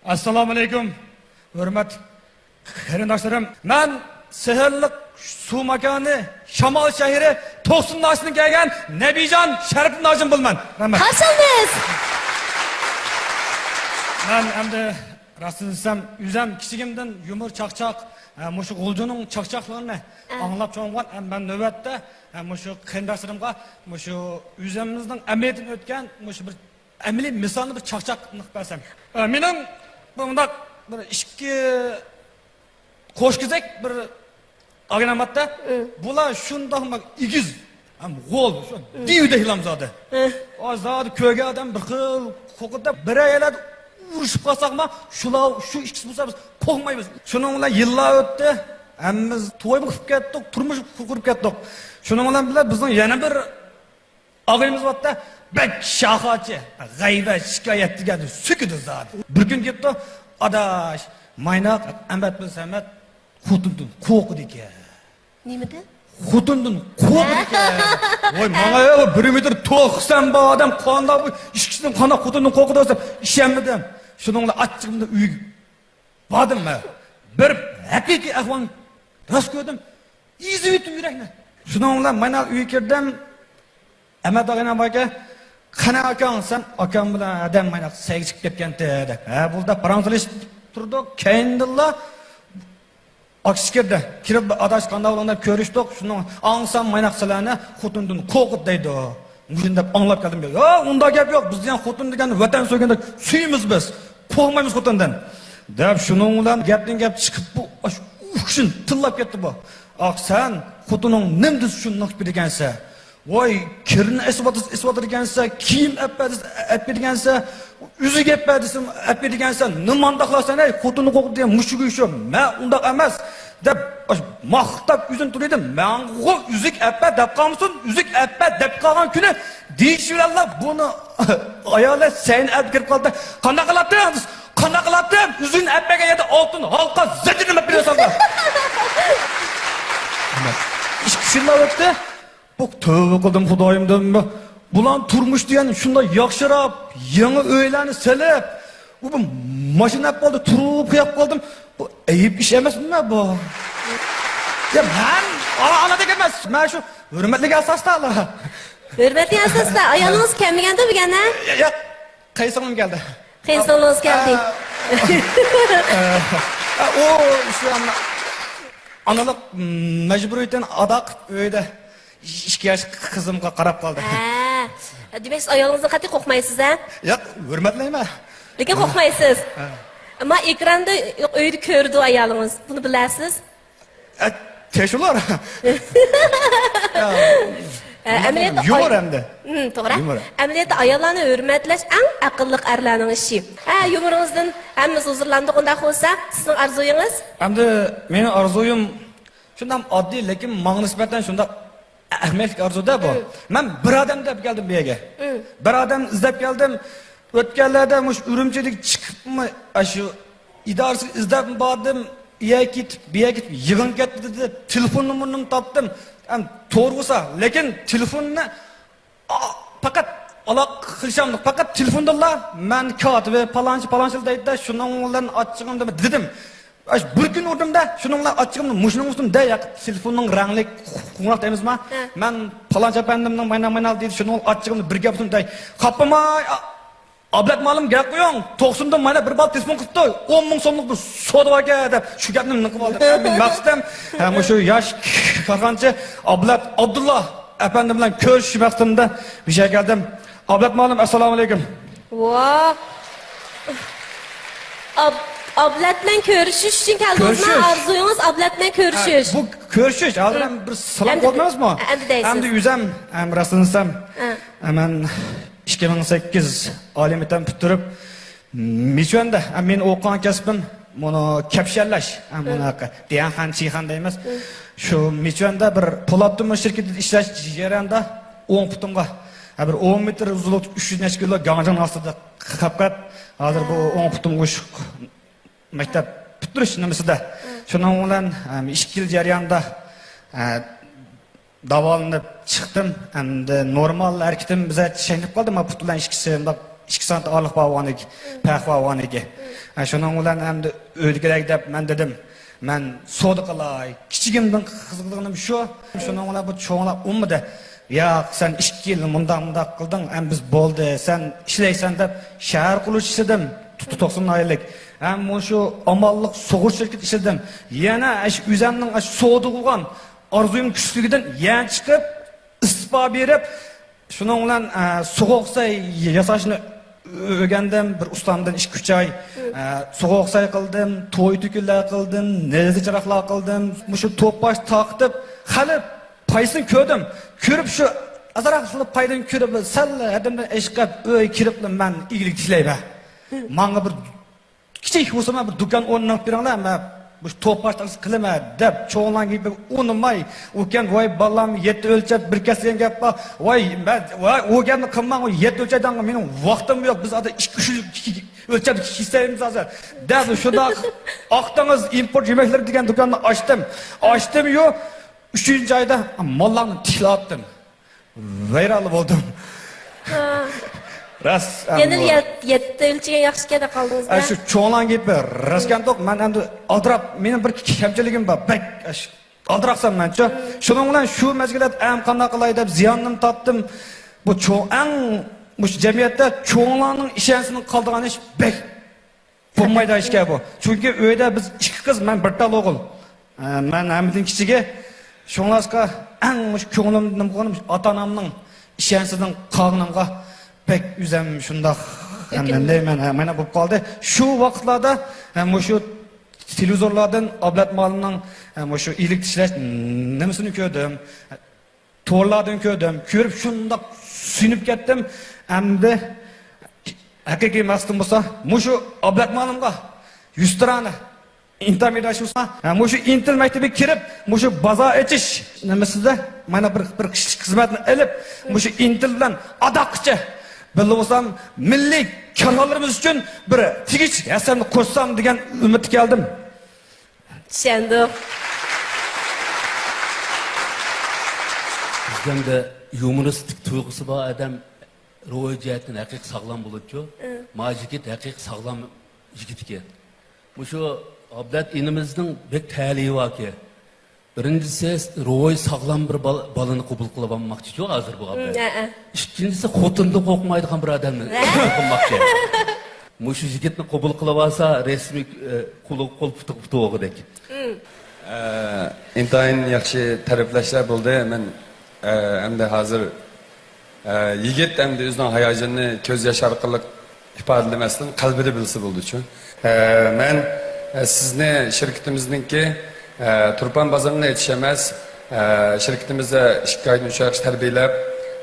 ئەسسالامۇئەلەيكۇم، ھۆرمەتلىك قېرىنداشلىرىم. مەن سېھىرلىق سۇ ماكانى، شامال شەھىرى، توقسۇن ناھىيەسىدىن كەلگەن نەبىجان شەرىپىدىن ھاجىم بولىمەن. رەھمەت. قارشى ئالىمىز. مەن ئەمدى راستىنى دېسەم، ئۆزۈم كىچىكىمدىن يۇمۇر چاقچاق، ئە، مۇشۇ غۇلجىنىڭ چاقچاقلىرىنى ئە. ئاڭلاپ چوڭ بولغان. ئە، مەن نۆۋەتتە، ئە، مۇشۇ قېرىنداشلىرىمغا مۇشۇ ئۆزىمىزنىڭ ئەمەلىيىتىدىن ئۆتكەن مۇشۇ بىر ئەمەلىي مىسالنى بىر چاقچاق قىلىپ بەرسەم. ئە، مېنىڭ بۇنداق بىر ئىككى قوشكېزەك بىر ئاگىنام بارتتى. ئى. بۇلار شۇنداقمۇ ئېگىز ھەم غول، شۇ ئى. دېۋىدەك ھېلىم زادى. ئى. ئا، زادى كۆرگەن ئادەم بىر خىل قورقىدۇ. بىرەر يەرلەردە ئۇرۇشۇپ قالساقمۇ، شۇلار، شۇ ئىككىسى بولسا بىز قورقمايمىز. شۇنىڭ بىلەن يىللار ئۆتتى. ھەممىمىز توي قىلىپ كەتتۇق، تۇرمۇش قۇرۇپ كەتتۇق. شۇنىڭ بىلەن بىللە بىزنىڭ يەنە بىر ئاغىنىمىز بارتتى، بەك شاخاچى، غەيۋەت، شىكايەت دېگەننى سۆكىدۇ زادى. بىر كۈن كېلىپتۇ، ئاداش، مايناق، ئەمەت بىلەن سەمەت خوتۇندىن قورقىدىكەن. نېمىدىن؟ خوتۇندىن قورقىدىكەن. ۋاي، ماڭا يا، بىر مېتىر توقسان بار ئادەم قانداق بۇ ئىككىسىدىن قانداق خوتۇندىن قورقىدۇ دېسەم، ئىشەنمىدىم. شۇنىڭ بىلەن ئاچچىقىمدا ئۆيگە باردىم مەن. بىر ھەقىقىي ئەھۋالنى راست كۆردۈم. ئېزىۋېتىم يۈرەكنى. شۇنىڭ بىلەن مانا ئۆيگە كىردىم. ئەمەت ئاغىنەم باركەن، قېنى ئاكاڭ، سەن ئاكام بىلەن ھەدەم مانا سەيگە چىقىپ كەتكەنتى، دەپ. ھە، بولدى، پاراڭ سېلىشىپ تۇردۇق. كەينىدىنلا ئاكىسى كىردى. كىرىپ، ئاداش، قانداق بولدۇڭ دەپ كۆرۈشتۇق. شۇنىڭ ئاڭلىسام، مايناق سىلەرنى خوتۇندىن قورقۇت دەيدۇ. مۇشۇنى دەپ ئاڭلاپ كەلدىم. يا، ئۇنداق گەپ يوق. بىز دېگەن خوتۇن دېگەن ۋەتەن سۆيگەندەك سۆيىمىز بىز. قورقمايمىز خوتۇندىن. دەپ شۇنىڭ بىلەن گەپتىن گەپ چىقىپ، بۇ ئاشۇ ئۇ كىشىنى تىللاپ كەتتى بۇ. ئاق، سەن خوتۇنۇڭ نېمە دېسە شۇنداق بېرىدىكەنسەن. ۋاي، كىرىنى ئېسىۋاتىسەن، ئېسىۋاتىدىكەنسەن، كىيىم ئەپ بەر دېسە، ئەپ بېرىدىكەنسەن، ئۈزۈك ئەپ بەر دېسە، ئەپ بېرىدىكەنسەن، نېمانداقلارسەن، ھەي، خوتۇننى قورقۇت دېگەن مۇشۇ گۆشۈ، مەن ئۇنداق ئەمەس، دەپ، ماختاپ ئۆزىنى تۇرىدۇ، ماڭىغۇ ئۈزۈك ئەپ بەر دەپ قالمىسۇن، ئۈزۈك ئەپ بەر دەپ قالغان كۈنى دېيىش بىلەنلا بۇنى ئايالى سەينى ئەپ كىرىپ قالدى، قانداق قىلاتتىڭ؟ قانداق قىلاتتىم؟ ئۆزۈڭ ئەپ بەرگەن يەردە ئالتۇن ھالقا زەنجىرنى ئەپ بېرىۋاتامدۇ؟ ئىككى ئۈچ يىللار ئۆتتى. بۇ، تۆۋە قىلدىم خۇدايىم دېدىم. بۇلارنىڭ تۇرمۇشى دېگەن شۇنداق ياخشىراق، يېڭى ئۆيلەرنى سېلىپ، ئۇ بۇ ماشىنا ئەپ قالدى، تۇرۇپ قويۇپ قالدىم. بۇ ئەيىب ئىش ئەمەسمۇ بۇ؟ يا، مەن ئانا، ئانا دېگەن ئەمەس. مەن شۇ ھۆرمەتلىك ئاساستا. ھۆرمەتلىك ئاساستا. ئايالىڭىز كەلمىگەندۇ بۈگۈن، ھە؟ يا، يا، قېيىنسىڭلىم كەلدى. قېيىنسىڭلىڭىز كەلدى. ئە، ئە، ئە، ئۇ شۇ ئانىلىق مەجبۇرىيىتىنى ئادا قىلىپ ئۆيدە ئىككى ياش قىزىمغا قاراپ قالدى. ھە. دېمەك، سىز ئايالىڭىزدىن قەتئىي قورقمايسىز، ھە؟ ياق، ھۆرمەتلەيمەن. لېكىن قورقمايسىز. ھە. ئەمما ئېكراندا يوق، ئۆيدە كۆرىدۇ ئايالىڭىز. بۇنى بىلەسىز. ئە، تەشۋىقلار. ئە، ئەمەلىيەتتە يۇمۇر ئەمدى. ھىم، توغرا. يۇمۇر. ئەمەلىيەتتە ئاياللارنى ھۆرمەتلەش ئەڭ ئەقىللىق ئەرلەرنىڭ ئىشى. ھە، يۇمۇرىڭىزدىن ھەممىمىز ھۇزۇرلاندۇق، ئۇنداق بولسا، سىزنىڭ ئارزۇيىڭىز؟ ئەمدى مېنىڭ ئارزۇيۇم شۇنداق ئاددىي، لېكىن ماڭا نىسبەتەن شۇنداق ئەھمىيەتلىك ئارزۇ-دە بۇ. مەن بىر ئادەم ئىزدەپ كەلدىم بۇ يەرگە. بىر ئادەم ئىزدەپ كەلدىم. ئۆتكەنلەردە مۇشۇ ئۈرۈمچىدىكى چىقىپمۇ، ئاشۇ ئىدارىسىگە ئىزدەپمۇ باردىم. ئۇ يەرگە كېتىپ، بۇ يەرگە كېتىپ، يىغىن كەتتى دېدى. تېلېفون نومۇرىنىمۇ تاپتىم. ھەم توغرا بولسا، لېكىن تېلېفوننى، ئا، پەقەت ئالاقە قىلىشالمىدۇق. پەقەت تېلېفوندىنلا مەن كاتىپى پالانچى، پالانچىلا دەيدۇ-دە، شۇنىڭ بىلەن ئاچچىقىمدا دېدىم. ئاش بىر كۈن ئۇردۇم-دە، شۇنىڭ بىلەن ئاچچىقىمدا مۇشۇنىڭ ئۈستىدە ياق، تېلېفوننىڭ رەڭلىك قوڭغۇراق دەيمىزما؟ ھە. مەن پالانچى ئەپەندىمنىڭ ماينا ماينا دېدى، شۇنىڭ ئاچچىقىمدا بىر گەپ ئۇردۇم دەي. قاپماي، ئا-، ئابلەت مالىم گەپ قويۇڭ، توقسۇندا مانا بىر بال تېلېفون قىپتۇ، ئون مىڭ سوملۇق بىر سودا باركەن دەپ، شۇ گەپنى نېمە قىلىپ ئالدىم. مەن مەقسىتىم، ھە، مۇشۇ ياش كارخانىچى ئابلەت ئابدۇللا ئەپەندىم بىلەن كۆرۈشۈش مەقسىتىمدە بۇ يەرگە كەلدىم. ئابلەت مالىم، ئەسسالامۇئەلەيكۇم. ۋاھ. ئاب-، ئابلەت بىلەن كۆرۈشۈش ئۈچۈن كەلدىڭىزمۇ؟ كۆرۈشۈش. ئارزۇيىڭىز ئابلەت بىلەن كۆرۈشۈش. ھە، بۇ كۆرۈشۈش. ھازىر ھەم بىر سالام قىلىپ ئەمدى ئەمدى دەيسىز. ئەمدى ئۆزۈم ھەم راستلىنسام، ھە. ھە، مەن ئىككى مىڭ سەككىز ئالىي مەكتەپنى پۈتتۈرۈپ، مىچۈەندە، ھە، مېنىڭ ئوقۇغان كەسپىم مۇنۇ كەپشەنلەش، ھە، مۇنۇ دىيەنخەن، چىخەن دەيمىز. شۇ مىچۈەندە بىر پولات تۆمۈر شىركىتىدە ئىشلەش جەريانىدا ئوڭ پۇتۇمغا، ھە، بىر ئون مېتىر ئۇزۇنلۇقتا ئۈچ يۈز نەچچە كىلو گاڭجىڭ ئاستىدا قاپقان. ھازىر بۇ ئوڭ پۇتۇم ئوشۇق مەكتەپ پۈتتۈرۈش نېمىسىدە. شۇنىڭ بىلەن، ھە، ئىككى يىل جەريانىدا، ھە، داۋالىنىپ چىقتىم. ئەمدى نورمال ھەرىكىتىم بىزە چەكلىنىپ قالدى. مانا پۇت بىلەن ئىككىسى مۇنداق ئىككى سانتى ئارىلىق بار بولغاندىكىن، پەرق بار بولغاندىكىن. ھە، شۇنىڭ بىلەن ئەمدى ئۆيدىكىلەرگە دەپ مەن دېدىم، مەن سودا قىلاي، كىچىكىمدىن قىزىقىدىغىنىم شۇ. شۇنىڭ بىلەن بۇ چوڭلار ئۇنىمىدى. ياق، سەن ئىككى يىل مۇنداق مۇنداق قىلدىڭ، ئەمدى بىز بولدى، سەن ئىشلەيسەن دەپ شەھەر قۇرۇلۇشى ئىشلىدىم. تو-، توقسان ئايلىق. ھەم مۇشۇ ئامانلىق سۇغۇرتا شىركىتى ئىشلىدىم. يەنە ئاشۇ ئۆزۈمنىڭ ئاشۇ سودا قىلغان ئارزۇيۇم كۈچلۈكىدىن يەنە چىقىپ، ئىستېپا بېرىپ، شۇنىڭ بىلەن، ئە، سوغۇق سەي ياساشنى ئۆگەندىم. بىر ئۇستامدىن ئىككى ئۈچ ئاي، ئە، سوغۇق سەي قىلدىم، توي تۆكۈنلەر قىلدىم، نەزەر چىراغلار قىلدىم. مۇشۇ توپباش تارقىتىپ، خېلى پايدىسىنى كۆردۈم. كۆرۈپ شۇ ئازراق پايدىنى كۆرۈپ، سەل ھەددىمدىن ئېشىپ، ئۆيگە كىرىپلا مەن ئىگىلىك تىكلەيمەن. ماڭا بىر كىچىك بولسىمۇ بىر دۇكان ئورنىنى بېرىڭلار، مەن مۇشۇ توپباش تاكسى قىلىمەن دەپ، چوڭلارنىڭ گېپىگە ئۇنىماي، ئۇكام، ۋاي بالام، يەتتە ئۆلچەپ بىر كەس دېگەن گەپ بار. ۋاي، مەن، ۋاي، ئۇ گەپنى قىلماڭ، ئۇ يەتتە ئۆلچەيدىغان مېنىڭ ۋاقتىم يوق، بىز ھازىر ئىككى ئۈچ ئۆلچەپ كېسەيمىز ھازىر دەپ، شۇنداق ئاقدېڭىز ئىمپورت يېمەكلىرى دېگەن دۇكاننى ئاچتىم. ئاچتىم-يۇ، ئۈچىنچى ئايدا ماللارنى تىكلەۋەتتىم. ۋەيرانلا بولدۇم. ھا. راست، يەنە ئەمما يەت-، يەتتە ئۆلچىگەن ياخشىكەن دەپ قالدىڭىز-دە. ئە، شۇ چوڭلارنىڭ گېپى راستكەنتۇق، مەن ئەمدى ئالدىراپ، مېنىڭ بىر كەمچىلىكىم بار، بەك، ئە، شۇ، ئالدىراقسەن مەنچۇ. شۇنىڭ بىلەن شۇ مەزگىلدە ئەم قانداق قىلاي دەپ زىياننىمۇ تارتتىم. بۇ چوڭ، ئەڭ، مۇشۇ جەمئىيەتتە چوڭلارنىڭ ئىشەنچىسىدىن قالىدىغان ئىش بەك بولمايدىغان ئىشكەن بۇ. چۈنكى ئۆيدە بىز ئىككى قىز، مەن بىر تال ئوغۇل. ئە، مەن ھەممىدىن كىچىكى. شۇڭلاشقا ئەڭ مۇشۇ كۆڭلۈمدە نېمە قىلغىنىم، ئاتا-ئانامنىڭ ئىشەنچىسىدىن قالغىنىمغا بەك ئۆزۈم شۇنداق، ئۆكۈندۈم. نېمە دەيمەن، ھە، مانا بولۇپ قالدى. شۇ ۋاقىتلاردا، ھە، مۇشۇ تېلېۋىزورلاردىن ئابلەت مالىمنىڭ، ھە، مۇشۇ ئىگىلىك تىكلەش نېمىسىنى كۆردۈم. تورلاردىن كۆردۈم، كۆرۈپ شۇنداق سۆيۈنۈپ كەتتىم. ئەمدى ھەقىقىي مەقسىتىم بولسا، مۇشۇ ئابلەت مالىمغا يۈزتۇرانە ئىنتىل مەكتىپى بولسا، ھە، مۇشۇ ئىنتىل مەكتىپىگە كىرىپ، مۇشۇ بازار ئېچىش نېمىسىدە مانا بىر، بىر كىشىلىك خىزمەتنى ئېلىپ، مۇشۇ ئىنتىل بىلەن ئاداققىچە بىللە بولسام، مىللىي كارخانىلىرىمىز ئۈچۈن بىر تېگىشلىك ھەسسەمنى قوشسام دېگەن ئۈمىدكە كەلدىم. چۈشەندۇق. بىزدە يۇمۇرىستىك تۇيغۇسى بار ئادەم روھىي جەھەتتىن ھەقىقىي ساغلام بولىدۇ. ئى. ما يىگىت ھەقىقىي ساغلام يىگىت ئىكەن. مۇشۇ ئابلەت ئىنىمىزنىڭ بەك تەلىيى باركەن. بىرىنچىسى، روھى ساغلام بىر بال-، بالىنى قوبۇل قىلىۋالماقچىچۇ ھازىر بۇ ئابلەت. ھە، ھە. ئىككىنچىسى، خوتۇندىن قورقمايدىغان بىر ئادەمنى قوبۇل قىلماقچى. مۇشۇ يىگىتنى قوبۇل قىلىۋالسا، رەسمىي، ئە، قولىغا قول، پۇتىغا پۇت بولغۇدەك. ئە، ئىنتايىن ياخشى تەرىپلەشلەر بولدى. مەن، ئە، ئەمدى ھازىر ئە، يىگىت ئەمدى ئۆزىنىڭ ھاياجىنىنى كۆز ياش ئارقىلىق ئىپادىلىمەستىن، قەلبىدە بىلسە بولىدۇچۇ. ئە، مەن، ئە، سىزنى شىركىتىمىزنىڭكى، ئە، تۇرپان بازىرىنى ئېچىش ئەمەس، ئە، شىركىتىمىزدە ئىككى ئايدىن ئۈچ ئاي تەربىيەلەپ،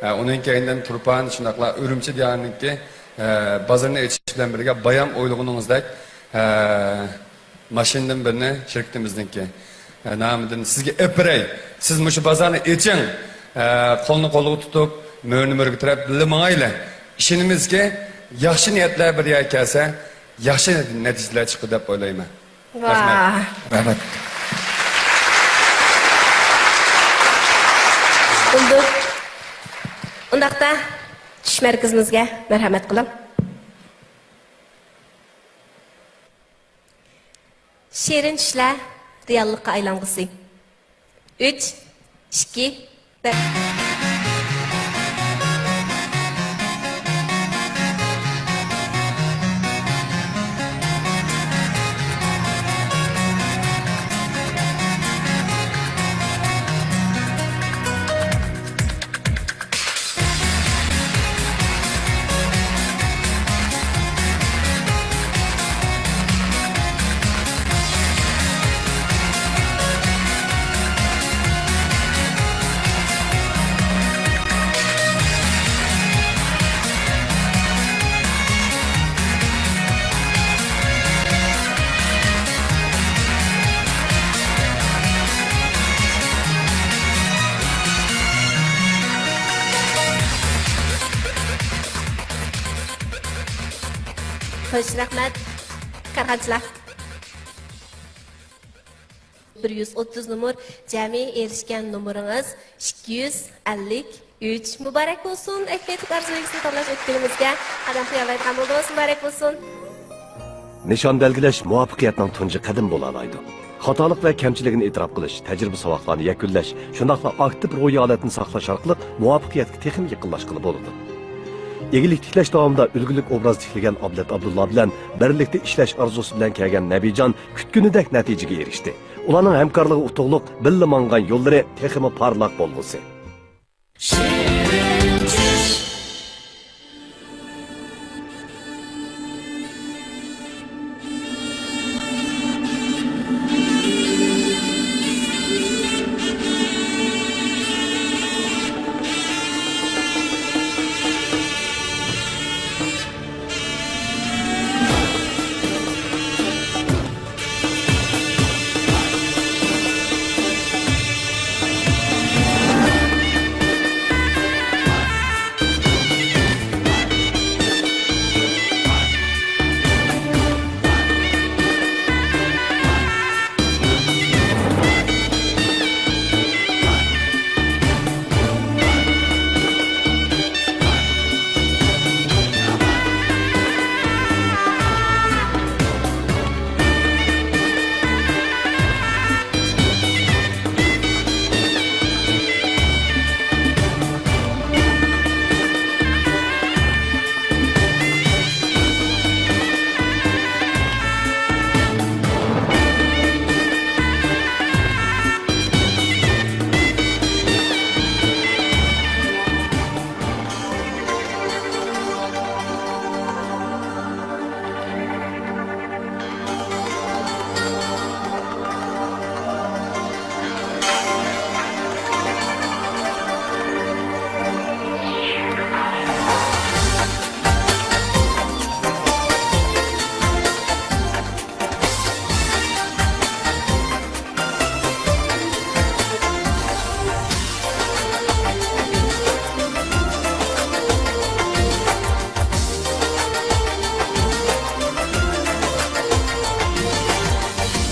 ئە، ئۇنىڭ كەينىدىن تۇرپان، شۇنداقلا ئۈرۈمچى دىيارىنىڭكى، ئە، بازىرىنى ئېچىش بىلەن بىرگە بايام ئويلىغىنىڭىزدەك، ئە، ماشىنىدىن بىرنى شىركىتىمىزنىڭكى، ئە، نامىدىن سىزگە ئېلىپ بېرەي. سىز مۇشۇ بازارنى ئېچىڭ. ئە، قولنى قولغا تۇتۇپ، مۈرىنى مۈرىگە تىرەپ بىللە ماڭايلى. ئىشىنىمىزكى، ياخشى نىيەتلەر بىر يەرگە كەلسە، ياخشى نەتىجىلەر چىقىدۇ دەپ ئويلايمەن. ۋاھ. رەھمەت. رەھمەت. بولدى. ئۇنداقتا چۈش مەركىزىمىزگە مەرھەمەت قىلىڭ. شېرىن چۈشلەر رېئاللىققا ئايلانغۇسى. ئۈچ، ئىككى، بىر. خوش، رەھمەت. كارخانىچىلار. بىر يۈز ئوتتۇز نومۇر، جەمئىي ئېرىشكەن نومۇرىڭىز ئىككى يۈز ئەللىك ئۈچ. مۇبارەك بولسۇن! ئەھمىيەتلىك ئارزۇ ئىگىسىنى تاللاش ئۆتكىلىمىزگە قەدەم قويالايدىغان بولدىڭىز. مۇبارەك بولسۇن! نىشان بەلگىلەش مۇۋەپپەقىيەتنىڭ تۇنجى قەدىمى بولالايدۇ. خاتالىق ۋە كەمچىلىكنى ئېتىراپ قىلىش، تەجرىبە-ساۋاقلارنى يەكۈنلەش، شۇنداقلا ئاكتىپ روھىي ھالەتنى ساقلاش ئارقىلىق مۇۋەپپەقىيەتكە تېخىمۇ يېقىنلاشقىلى بولىدۇ. ئىگىلىك تىكلەش داۋامىدا ئۈلگىلىك ئوبراز تىكلىگەن ئابلەت ئابدۇللا بىلەن بىرلىكتە ئىشلەش ئارزۇسى بىلەن كەلگەن نەبىجان كۈتكىنىدەك نەتىجىگە ئېرىشتى. ئۇلارنىڭ ھەمكارلىقى ئۇتۇقلۇق، بىللە ماڭغان يوللىرى تېخىمۇ پارلاق بولغۇسى.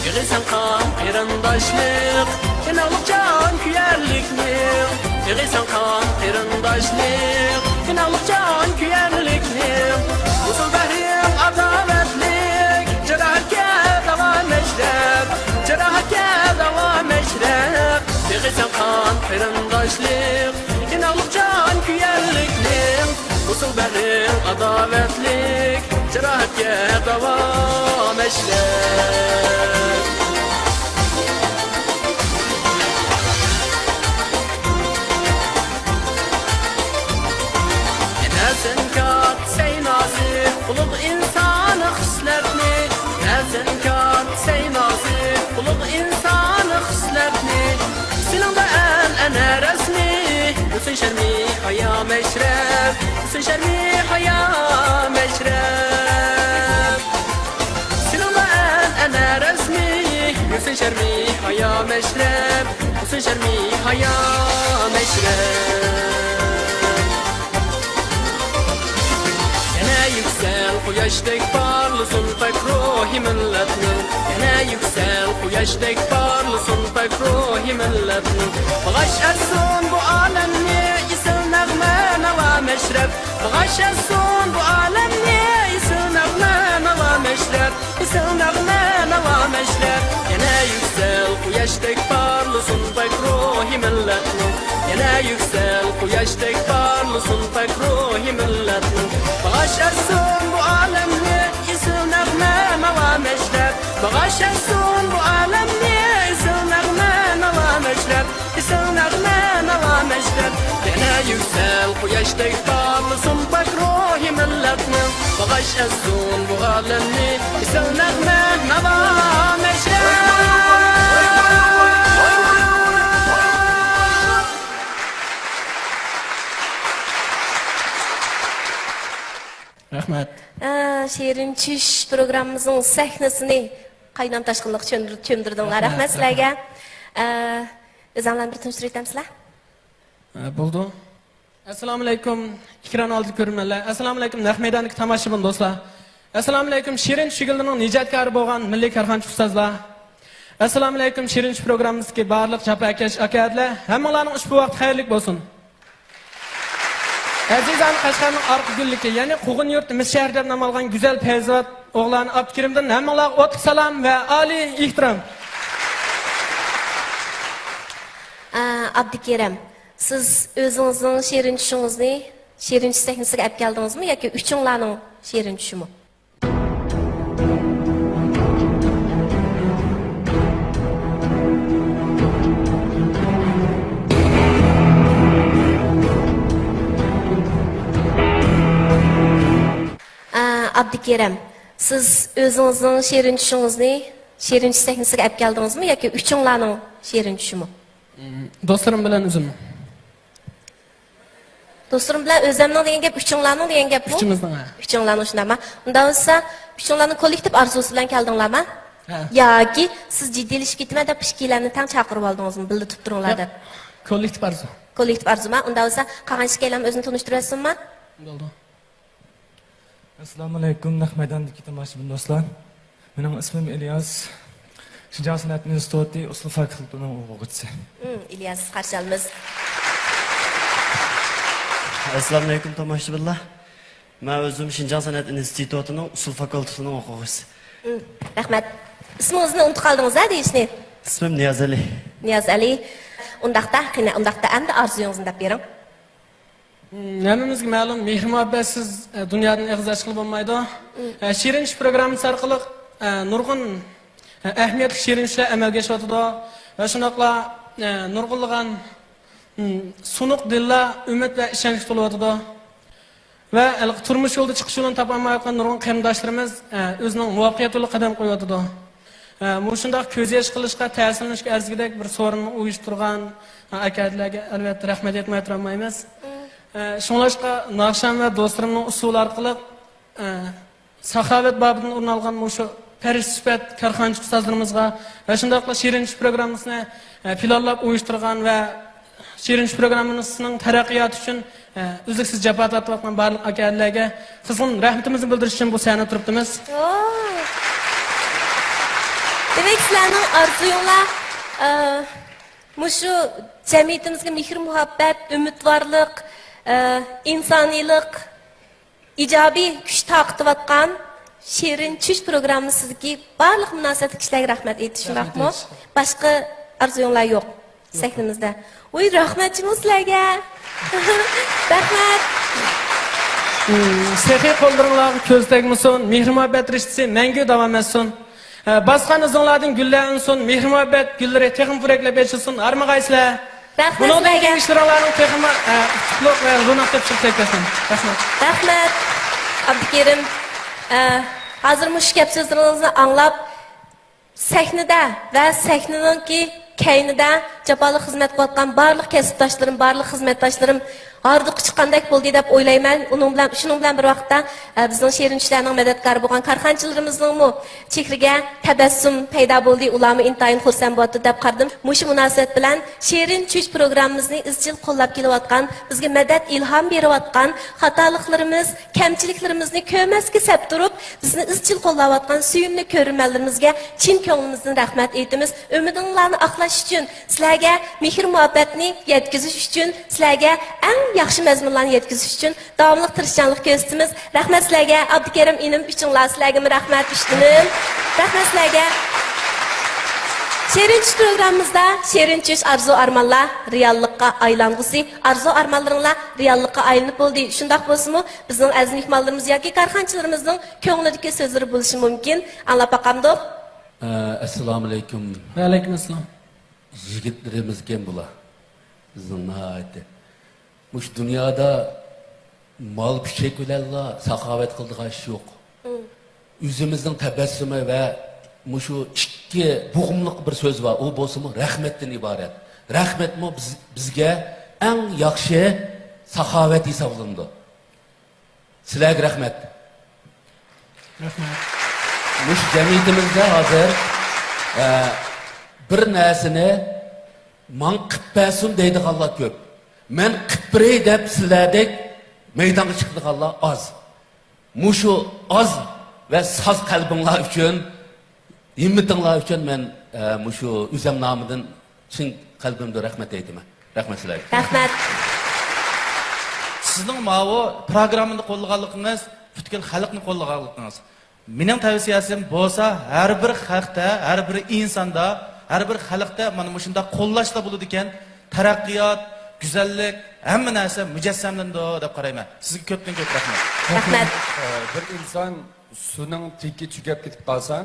يىغىسەن قان قېرىنداشلىق، ئىناقلىق جان كۆيەرلىكنى. يىغىسەن قان قېرىنداشلىق، ئىناقلىق جان كۆيەرلىكنى. ئۇسۇل بەھرىڭ ئاداۋەتلىك، جاراھەتكە داۋا مەشرەپ، جاراھەتكە داۋا مەشرەپ. ئىناقلىق جان كۆيەرلىكنىڭ، ئۇسۇل بەرىڭ ئاداۋەتلىك جاراھەتكە داۋا مەشرەپ. يەنە سەن كات سەي نازى، ئۇلۇغ ئىنسان خىسلەتنى. يەنە سەن كات سەي نازى، ئۇلۇغ ئىنسان خىسلەتنى. سېنىڭدە ئەنئەنە رەسمىي، ھۈسەن شەرمى ھايا مەشرەپ، ھۈسەن شەرمى ھايا مەشرەپ. سېنىڭدە ئەنئەنە رەسمىي، ھۈسەن شەرمى ھايا مەشرەپ، ھۈسەن شەرمى ھايا مەشرەپ. يەنە يۈكسەل قۇياشتەك پارلىسۇن پاك روھى مىللەتنىڭ. يەنە يۈكسەل قۇياشتەك پارلىسۇن پاك روھى مىللەتنىڭ. باغاش ئەتسۇن بۇ ئالەمنى ئېسىل نەغمە، ناۋا، مەشرەپ. باغاش ئەتسۇن بۇ ئالەمنى ئېسىل نەغمە، ناۋا، مەشرەپ. ئېسىل نەغمە، ناۋا، مەشرەپ. يەنە يۈكسەل قۇياشتەك پارلىسۇن پاك روھى مىللەتنىڭ. يەنە يۈكسەل قۇياشتەك پارلىسۇن پاك روھى مىللەتنىڭ. باغاش ئەتسۇن بۇ ئالەمنى ئېسىل نەغمە، ناۋا، مەشرەپ. باغاش ئەتسۇن بۇ ئالەمنى ئېسىل نەغمە، ناۋا، مەشرەپ. ئېسىل نەغمە، ناۋا، مەشرەپ. يەنە يۈكسەل قۇياشتەك پارلىسۇن پاك روھى مىللەتنىڭ. باغاش ئەتسۇن بۇ ئالەمنى ئېسىل نەغمە، ناۋا، مەشرەپ. رەھمەت. ئە، شېرىن چۈش پروگراممىمىزنىڭ سەھنىسىنى قاينام تاشقىنلىققا چۆمدۈر-، چۆمدۈردۈڭلار. رەھمەت، رەھمەت سىلەرگە. رەھمەت. ئە، ئۆزۈڭلارنى بىر تونۇشتۇرۇۋېتەمسىلەر؟ ئە، بولدى. ئەسسالامۇئەلەيكۇم، ئېكران ئالدىدىكى كۆرۈرمەنلەر. ئەسسالامۇئەلەيكۇم، نەق مەيداندىكى تاماشىبىن دوستلار. ئەسسالامۇئەلەيكۇم، شېرىن چۈش گۈللىرىنىڭ نىجاتكارى بولغان مىللىي كارخانىچى ئۇستازلار. ئەسسالامۇئەلەيكۇم، شېرىن چۈش پروگراممىسىدىكى بارلىق جاپاكەش ئاكا-ئەدىلەر. ھەممىڭلارنىڭ ئۇشبۇ ۋاقتى خەيرلىك بولسۇن. ئەزىزانە قەشقەرنىڭ ئارقا گۈللۈكى، يەنى قوغۇن يۇرتى مىس شەھىرى دەپ نام ئالغان گۈزەل پەيزىۋات ئوغلانى ئابدۇكېرىمدىن ھەممىڭلارغا ئوتلۇق سالام ۋە ئالىي ئېھتىرام. ئە، ئابدۇكېرىم، سىز ئۆزىڭىزنىڭ شېرىن چۈشىڭىزنى شېرىن چۈش سەھنىسىگە ئەپ كەلدىڭىزمۇ ياكى ئۈچۈڭلارنىڭ شېرىن چۈشىمۇ؟ ئە، ئابدۇكېرىم، سىز ئۆزىڭىزنىڭ شېرىن چۈشىڭىزنى شېرىن چۈش سەھنىسىگە ئەپ كەلدىڭىزمۇ ياكى ئۈچۈڭلارنىڭ شېرىن چۈشىمۇ؟ دوستلىرىم بىلەن ئۆزۈم. دوستلىرىم بىلەن ئۆزەمنىڭ دېگەن گەپ، ئۈچۈڭلارنىڭ دېگەن گەپمۇ؟ ئۈچىمىزنىڭ، ھە. ئۈچۈڭلارنىڭ، شۇنداقما؟ ئۇنداق بولسا، ئۈچۈڭلارنىڭ كوللېكتىپ ئارزۇسى بىلەن كەلدىڭلارما؟ ھە. ياكى سىز جىددىيلىشىپ كېتىمەن دەپ ئىككىيلەننى تەڭ چاقىرىۋالدىڭىزمۇ، بىللە تۇرۇپ تۇرۇڭلار دەپ؟ كوللېكتىپ ئارزۇ. كوللېكتىپ ئارزۇما؟ ئۇنداق بولسا، قالغان ئىككىيلەنمۇ ئۆزىنى تونۇشتۇرۇۋەتسۇنما؟ بولدى. ئەسسالامۇئەلەيكۇم، نەق مەيداندىكى تاماشىبىن دوستلار. مېنىڭ ئىسمىم ئىلياس. شىنجاڭ سەنئەت ئىنستىتۇتى ئۇسسۇل فاكۇلتېتىنىڭ ئوقۇغۇچىسى. مم، ئىلياس، قارشى ئالىمىز. ئەسسالامۇئەلەيكۇم، تاماشىبىنلار. مەن ئۆزۈم شىنجاڭ سەنئەت ئىنستىتۇتىنىڭ ئۇسسۇل فاكۇلتېتىنىڭ ئوقۇغۇچىسى. مم، رەھمەت. ئىسمىڭىزنى ئۇنتۇپ قالدىڭىز ھە دېيىشنى؟ ئىسمىم نىيازئەلى. نىيازئەلى. ئۇنداقتا، قېنى، ئۇنداقتا ئەمدى ئارزۇيىڭىزنى دەپ بېرىڭ. ھەممىمىزگە مەلۇم، مېھىر-مۇھەببەتسىز، ئە، دۇنيادىن ئېغىز ئاچقىلى بولمايدۇ. مم. ئە، شېرىن چۈش پروگراممىسى ئارقىلىق، ئە، نۇرغۇن، ئە، ئەھمىيەتلىك شېرىن چۈشلەر ئەمەلگە ئېشىۋاتىدۇ ۋە شۇنداقلا، ئە، نۇرغۇنلىغان، ھىم، سۇنۇق دىللار ئۈمىد ۋە ئىشەنچكە تولۇۋاتىدۇ. ۋە ھېلىقى تۇرمۇش يولىدا چىقىش يولىنى تاپالمايۋاتقان نۇرغۇن قېرىنداشلىرىمىز، ئە، ئۆزىنىڭ مۇۋەپپەقىيەت يولىغا قەدەم قويۇۋاتىدۇ. ئە، مۇشۇنداق كۆز يېشى قىلىشقا، تەسىرلىنىشكە ئەرزىگۈدەك بىر سورۇننى ئۇيۇشتۇرغان، ئە، ئاكا-ئەدىلەرگە ئەلۋەتتە رەھمەت ئېيتماي تۇرالمايمىز. ئە، شۇڭلاشقا ناخشام ۋە دوستلىرىمنىڭ ئۇسسۇلى ئارقىلىق، ئە، ساخاۋەت بابىدىن ئورۇن ئالغان مۇشۇ پەرىشتە سۈپەت كارخانىچى ئۇستازلىرىمىزغا ۋە شۇنداقلا شېرىن چۈش پروگراممىسىنى، ئە، پىلانلاپ ئۇيۇشتۇرغان ۋە شېرىن چۈش پروگراممىسىنىڭ تەرەققىياتى ئۈچۈن، ئە، ئۈزلۈكسىز جاپا تارتىۋاتقان بارلىق ئاكا-ئەدىلەرگە قىزغىن رەھمىتىمىزنى بىلدۈرۈش ئۈچۈن بۇ سەھنىدە تۇرۇپتىمىز. ۋاي! دېمەك، سىلەرنىڭ ئارزۇيۇڭلار، ئە، مۇشۇ جەمئىيىتىمىزگە مېھىر-مۇھەببەت، ئۈمىدۋارلىق، ئە، ئىنسانىيلىق، ئىجابىي كۈچ تارقىتىۋاتقان شېرىن چۈش پروگراممىسىدىكى بارلىق مۇناسىۋەتلىك كىشىلەرگە رەھمەت ئېيتىش، رەھمەت شۇنداقمۇ؟ ئېيتىش. باشقا ئارزۇيۇڭلار يوق، يوق، سەھنىمىزدە. ۋۇي، رەھمەت جۇمۇ سىلەرگە. رەھمەت. سېخىي قوللىرىڭلارغا كۆز تەگمىسۇن، مېھرى-مۇھەببەت رىشتىسى مەڭگۈ داۋام ئەتسۇن. ئە، باسقان ئىزىڭلاردىن گۈللەر ئۈنسۇن، مېھرى-مۇھەببەت گۈللىرى تېخىمۇ پۈرەكلەپ ئېچىلسۇن، ھارمىغايسىلەر. رەھمەت بۇنىڭدىن سىلەرگە. كېيىن ئىشلىرىڭلارنىڭ تېخىمۇ، ئە، ئۇتۇقلۇق ۋە روناق تېپىشىغا تىلەكداشمەن. رەھمەت. رەھمەت. ئابدۇكېرىم، ئە، ھازىر مۇشۇ گەپ سۆزلىرىڭىزنى ئاڭلاپ، سەھنىدە ۋە سەھنىنىڭكى كەينىدە جاپالىق خىزمەت قىلىۋاتقان بارلىق كەسىپداشلىرىم، بارلىق خىزمەتداشلىرىم ھاردۇقى چىققاندەك بولدى دەپ ئويلايمەن. ئۇنىڭ بىلەن، شۇنىڭ بىلەن بىر ۋاقىتتا، ئە، بىزنىڭ شېرىن چۈشلەرنىڭ مەدەتكارى بولغان كارخانىچىلىرىمىزنىڭمۇ چېھرىگە تەبەسسۇم پەيدا بولدى، ئۇلارمۇ ئىنتايىن خۇرسەن بولۇۋاتىدۇ دەپ قارىدىم. مۇشۇ مۇناسىۋەت بىلەن شېرىن چۈش پروگراممىمىزنى ئىزچىل قوللاپ كېلىۋاتقان، بىزگە مەدەت، ئىلھام بېرىۋاتقان، خاتالىقلىرىمىز، كەمچىلىكلىرىمىزنى كۆرمەسكە سەپ تۇرۇپ، بىزنى ئىزچىل قوللاۋاتقان سۆيۈملۈك كۆرۈرمەنلىرىمىزگە چىن كۆڭلىمىزدىن رەھمەت ئېيتىمىز. ئۈمىدىڭلارنى ئاقلاش ئۈچۈن، سىلەرگە مېھىر-مۇھەببەتنى يەتكۈزۈش ئۈچۈن، سىلەرگە ئەڭ ياخشى مەزمۇنلارنى يەتكۈزۈش ئۈچۈن داۋاملىق تىرىشچانلىق كۆرسىتىمىز. رەھمەت سىلەرگە، ئابدۇكېرىم ئىنىم، ئۈچىڭلار سىلەرگىمۇ رەھمەت، ئۈچ ئىنىم. رەھمەت سىلەرگە. شېرىن چۈش پروگراممىمىزدا شېرىن چۈش، ئارزۇ ئارمانلار رېئاللىققا ئايلانغۇسى، ئارزۇ ئارمانلىرىڭلار رېئاللىققا ئايلىنىپ بولدى. شۇنداق بولسىمۇ، بىزنىڭ ئەزىز مېھمانلىرىمىز ياكى كارخانىچىلىرىمىزنىڭ كۆڭلىدىكى سۆزلىرى بولۇشى مۇمكىن. ئاڭلاپ باقامدۇق؟ ئە، ئەسسالامۇئەلەيكۇم. ۋەئەلەيكۇم ئەسسالام. يىگىتلىرىمىزكەن بۇلار. بىزنىڭ ناھايىتى مۇشۇ دۇنيادا مال پىچەك بىلەنلا ساخاۋەت قىلىدىغان ئىش يوق. مم. ئۆزىمىزنىڭ تەبەسسۇمى ۋە مۇشۇ ئىككى بوغۇملۇق بىر سۆز بار، ئۇ بولسىمۇ رەھمەتتىن ئىبارەت. رەھمەتمۇ بىز، بىزگە ئەڭ ياخشى ساخاۋەت ھېسابلىنىدۇ. سىلەرگە رەھمەت. رەھمەت. مۇشۇ جەمئىيىتىمىزدە ھازىر، ئە، بىر نەرسىنى ماڭا قىپ بەرسۇن دەيدىغانلار كۆپ. مەن قىپ بېرەي دەپ سىلەردەك مەيدانغا چىقىدىغانلار ئاز. مۇشۇ ئاز ۋە ساز قەلبىڭلار ئۈچۈن، ھىممىتىڭلار ئۈچۈن مەن، ئە، مۇشۇ ئۆزەم نامىدىن چىن قەلبىمدىن رەھمەت ئېيتىمەن. رەھمەت سىلەرگە. رەھمەت. سىزنىڭ ماۋۇ پروگراممىنى قوللىغانلىقىڭىز، پۈتكۈل خەلقنى قوللىغانلىقىڭىز. مېنىڭ تەۋسىيەسىم بولسا، ھەر بىر خەقتە، ھەر بىر ئىنساندا، ھەر بىر خەلقتە مانا مۇشۇنداق قوللاشلا بولىدىكەن، تەرەققىيات، گۈزەللىك، ھەممە نەرسە مۇجەسسەملىنىدۇ دەپ قارايمەن. سىزگە كۆپتىن كۆپ رەھمەت. رەھمەت. ئە، بىر ئىنسان سۇنىڭ تېكى تۈگەپ كېتىپ قالسا،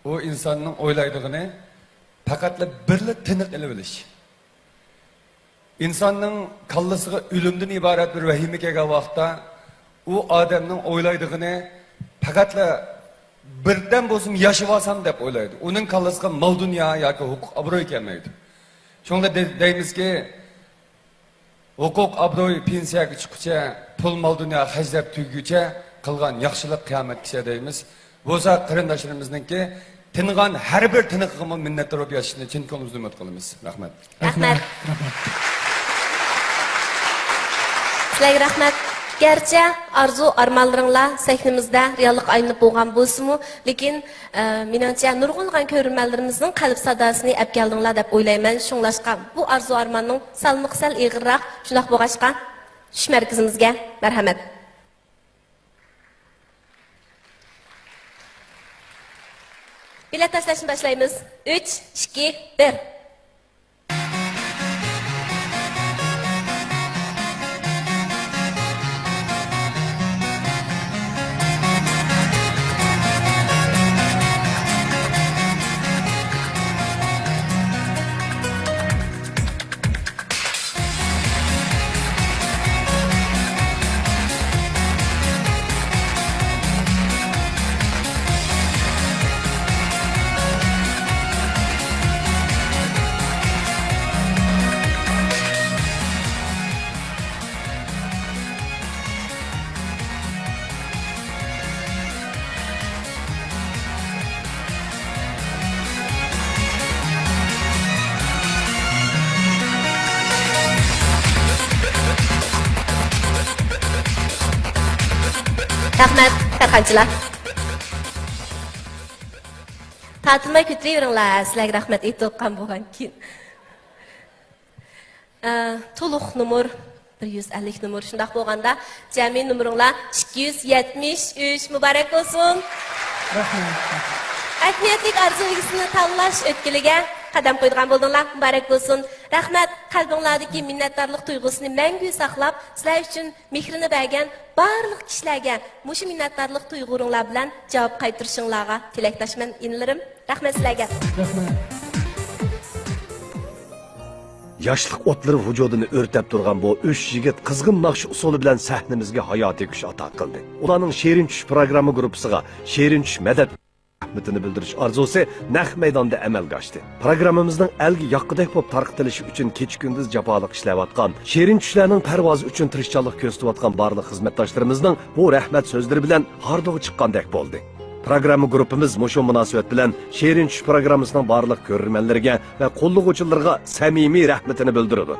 ئۇ ئىنساننىڭ ئويلايدىغىنى پەقەتلا بىرلا تىنىق ئېلىۋېلىش. ئىنساننىڭ كاللىسىغا ئۆلۈمدىن ئىبارەت بىر ۋەھىمە كەلگەن ۋاقىتتا، ئۇ ئادەمنىڭ ئويلايدىغىنى پەقەتلا بىردەم بولسىمۇ ياشىۋالسام دەپ ئويلايدۇ. ئۇنىڭ كاللىسىغا مال-دۇنيا ياكى ھوقۇق-ئابروي كەلمەيدۇ. شۇڭا دە-، دەيمىزكى، ھوقۇق-ئابروي پېنسىيەگە چىققۇچە، پۇل-مال-دۇنيا خەجلەپ تۈگىگۈچە قىلغان ياخشىلىق قىيامەتكىچە دەيمىز. بولسا قېرىنداشلىرىمىزنىڭكى تىنغان ھەر بىر تىنىقىغىمۇ مىننەتدار بولۇپ ياشىشىنى چىن كۆڭلىمىزدىن ئۈمىد قىلىمىز. رەھمەت. رەھمەت. رەھمەت. سىلەرگە رەھمەت. گەرچە ئارزۇ ئارمانلىرىڭلار سەھنىمىزدە رېئاللىققا ئايلىنىپ بولغان بولسىمۇ، لېكىن، ئە، مېنىڭچە نۇرغۇنلىغان كۆرۈرمەنلىرىمىزنىڭ قەلب ساداسىنى ئەپ كەلدىڭلار دەپ ئويلايمەن. شۇڭلاشقا بۇ ئارزۇ ئارماننىڭ سالمىقى سەل ئېغىرراق. شۇنداق بولغاچقا، چۈش مەركىزىمىزگە مەرھەمەت. بېلەت تاشلاشنى باشلايمىز. ئۈچ، ئىككى، بىر. رەھمەت، كارخانىچىلار. تارتىنماي كۆتۈرۈۋېرىڭلار، سىلەرگە رەھمەت ئېيتىۋاتقان بولغانكىن. ئە، تولۇق نومۇر، بىر يۈز ئەللىك نومۇر. شۇنداق بولغاندا، جەمئىي نومۇرۇڭلار ئىككى يۈز يەتمىش ئۈچ. مۇبارەك بولسۇن! رەھمەت. ئەھمىيەتلىك ئارزۇ ئىگىسىنى تاللاش ئۆتكىلىگە قەدەم قويىدىغان بولدۇڭلار، مۇبارەك بولسۇن. رەھمەت، قەلبىڭلاردىكى مىننەتدارلىق تۇيغۇسىنى مەڭگۈ ساقلاپ، سىلەر ئۈچۈن مېھرىنى بەرگەن بارلىق كىشىلەرگە مۇشۇ مىننەتدارلىق تۇيغۇلىرىڭلار بىلەن جاۋاب قايتۇرۇشۇڭلارغا تىلەكداشمەن، ئىنىلىرىم. رەھمەت سىلەرگە. رەھمەت. ياشلىق ئوتلىرى ۋۇجۇدىنى ئۆرتەپ تۇرغان بۇ ئۈچ يىگىت قىزغىن ناخشا ئۇسسۇلى بىلەن سەھنىمىزگە ھاياتىي كۈچ ئاتا قىلدى. ئۇلارنىڭ شېرىن چۈش پروگرامما گۇرۇپپىسىغا شېرىن چۈش مەدەت رەھمىتىنى بىلدۈرۈش ئارزۇسى نەق مەيداندا ئەمەلگە ئاشتى. پروگراممىمىزنىڭ ئەلگە ياققۇدەك بولۇپ تارقىتىلىشى ئۈچۈن كېچە-كۈندۈز جاپالىق ئىشلەۋاتقان، شېرىن چۈشلەرنىڭ پەرۋازى ئۈچۈن تىرىشچانلىق كۆرسىتىۋاتقان بارلىق خىزمەتداشلىرىمىزنىڭ بۇ رەھمەت سۆزلىرى بىلەن ھاردۇقى چىققاندەك بولدى. پروگرامما گۇرۇپپىمىز مۇشۇ مۇناسىۋەت بىلەن شېرىن چۈش پروگراممىسىنىڭ بارلىق كۆرۈرمەنلىرىگە ۋە قوللىغۇچىلىرىغا سەمىمىي رەھمىتىنى بىلدۈرىدۇ.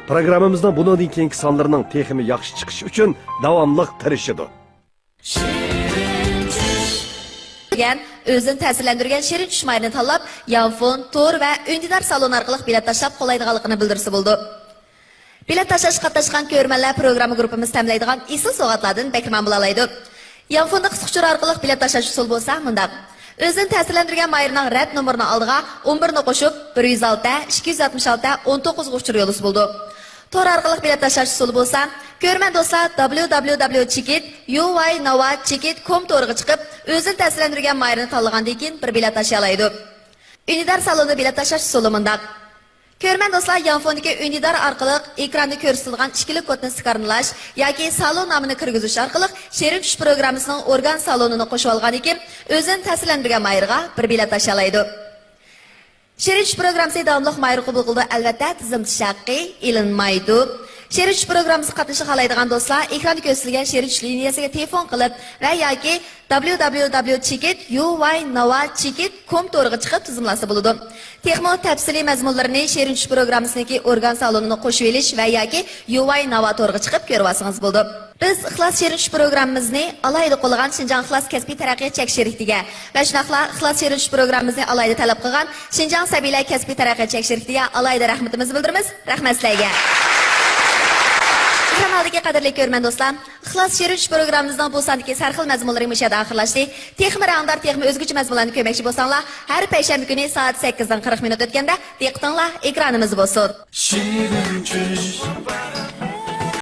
پروگراممىمىزنىڭ بۇنىڭدىن كېيىنكى سانلىرىنىڭ تېخىمۇ ياخشى چىقىشى ئۈچۈن داۋاملىق تىرىشىدۇ. دېگەن ئۆزىنى تەسىرلەندۈرگەن شېرىن چۈش ماھىرىنى تاللاپ، يانفون، تور ۋە ئۈندىدار سالون ئارقىلىق بېلەت تاشلاپ قوللايدىغانلىقىنى بىلدۈرسە بولىدۇ. بېلەت تاشلاشقا قاتناشقان كۆرۈرمەنلەر پروگرامما گۇرۇپپىمىز تەمىنلەيدىغان ئېسىل سوغاتلاردىن بەھرىمەن بولالايدۇ. يانفوندا قىسقا ئۇچۇر ئارقىلىق بېلەت تاشلاش ئۇسۇلى بولسا مۇنداق. ئۆزىنى تەسىرلەندۈرگەن ماھىرنىڭ رەت نومۇرىنى ئالدىغا ئون بىرنى قوشۇپ، بىر يۈز ئالتە، ئىككى يۈز ئاتمىش ئالتە، ئون توققۇزغا ئۇچۇر يوللىسا بولىدۇ. تور ئارقىلىق بېلەت تاشلاش ئۇسۇلى بولسا، كۆرۈرمەن دوستلار، دابليۇ دابليۇ دابليۇ چېكىت يۇ ۋاي ناۋا چېكىت كوم تورىغا چىقىپ، ئۆزىنى تەسىرلەندۈرگەن ماھىرنى تاللىغاندىن كېيىن بىر بېلەت تاشلىيالايدۇ. ئۈندىدار سالونىدا بېلەت تاشلاش ئۇسۇلى مۇنداق. كۆرۈرمەن دوستلار، يانفوندىكى ئۈندىدار ئارقىلىق ئېكراندا كۆرسىتىلگەن ئىككىلىك كودنى سىكانلاش ياكى سالون نامىنى كىرگۈزۈش ئارقىلىق شېرىن چۈش پروگراممىسىنىڭ ئورگان سالونىنى قوشۇۋالغاندىن كېيىن، ئۆزىنى تەسىرلەندۈرگەن ماھىرغا بىر بېلەت تاشلايدۇ. شېرىن چۈش پروگراممىسى داۋاملىق ماھىر قوبۇل قىلىدۇ، ئەلۋەتتە، تىزىملىتىش ھەققى ئېلىنمايدۇ. شېرىن چۈش پروگراممىسىغا قاتنىشىشنى خالايدىغان دوستلار ئېكراندا كۆرسىتىلگەن شېرىن چۈش لىنىيەسىگە تېلېفون قىلىپ ۋە ياكى دابليۇ دابليۇ دابليۇ چېكىت يۇ ۋاي ناۋا چېكىت كوم تورىغا چىقىپ تىزىملاتسا بولىدۇ. تېخىمۇ تەپسىلىي مەزمۇنلىرىنى شېرىن چۈش پروگراممىسىنىڭكى ئورگان سالونىنى قوشۇۋېلىش ۋە ياكى يۇ ۋاي ناۋا تورىغا چىقىپ كۆرۈۋالسىڭىز بولىدۇ. بىز ئىخلاس شېرىن چۈش پروگراممىمىزنى ئالاھىدە قوللىغان شىنجاڭ ئىخلاس كەسپىي تەرەققىيات چەك شىركىتىگە ۋە شۇنداقلا ئىخلاس شېرىن چۈش پروگراممىمىزنى ئالاھىدە تەلەپ قىلغان شىنجاڭ سەبىيلەر كەسپىي تەرەققىيات چەك شىركىتىگە ئالاھىدە رەھمىتىمىزنى بىلدۈرىمىز. رەھمەت سىلەرگە. ئېكران ئالدىدىكى قەدىرلىك كۆرۈرمەن دوستلار، ئىخلاس شېرىن چۈش پروگراممىمىزنىڭ بۇ ساندىكى سەرخىل مەزمۇنلىرى مۇشۇ يەردە ئاخىرلاشتى. تېخىمۇ رەڭدار، تېخىمۇ ئۆزگىچە مەزمۇنلارنى كۆرمەكچى بولساڭلار، ھەر پەيشەنبە كۈنى سائەت سەككىزدىن قىرىق مىنۇت ئۆتكەندە دىققىتىڭلار ئېكرانىمىزدا بولسۇن. شېرىن چۈش.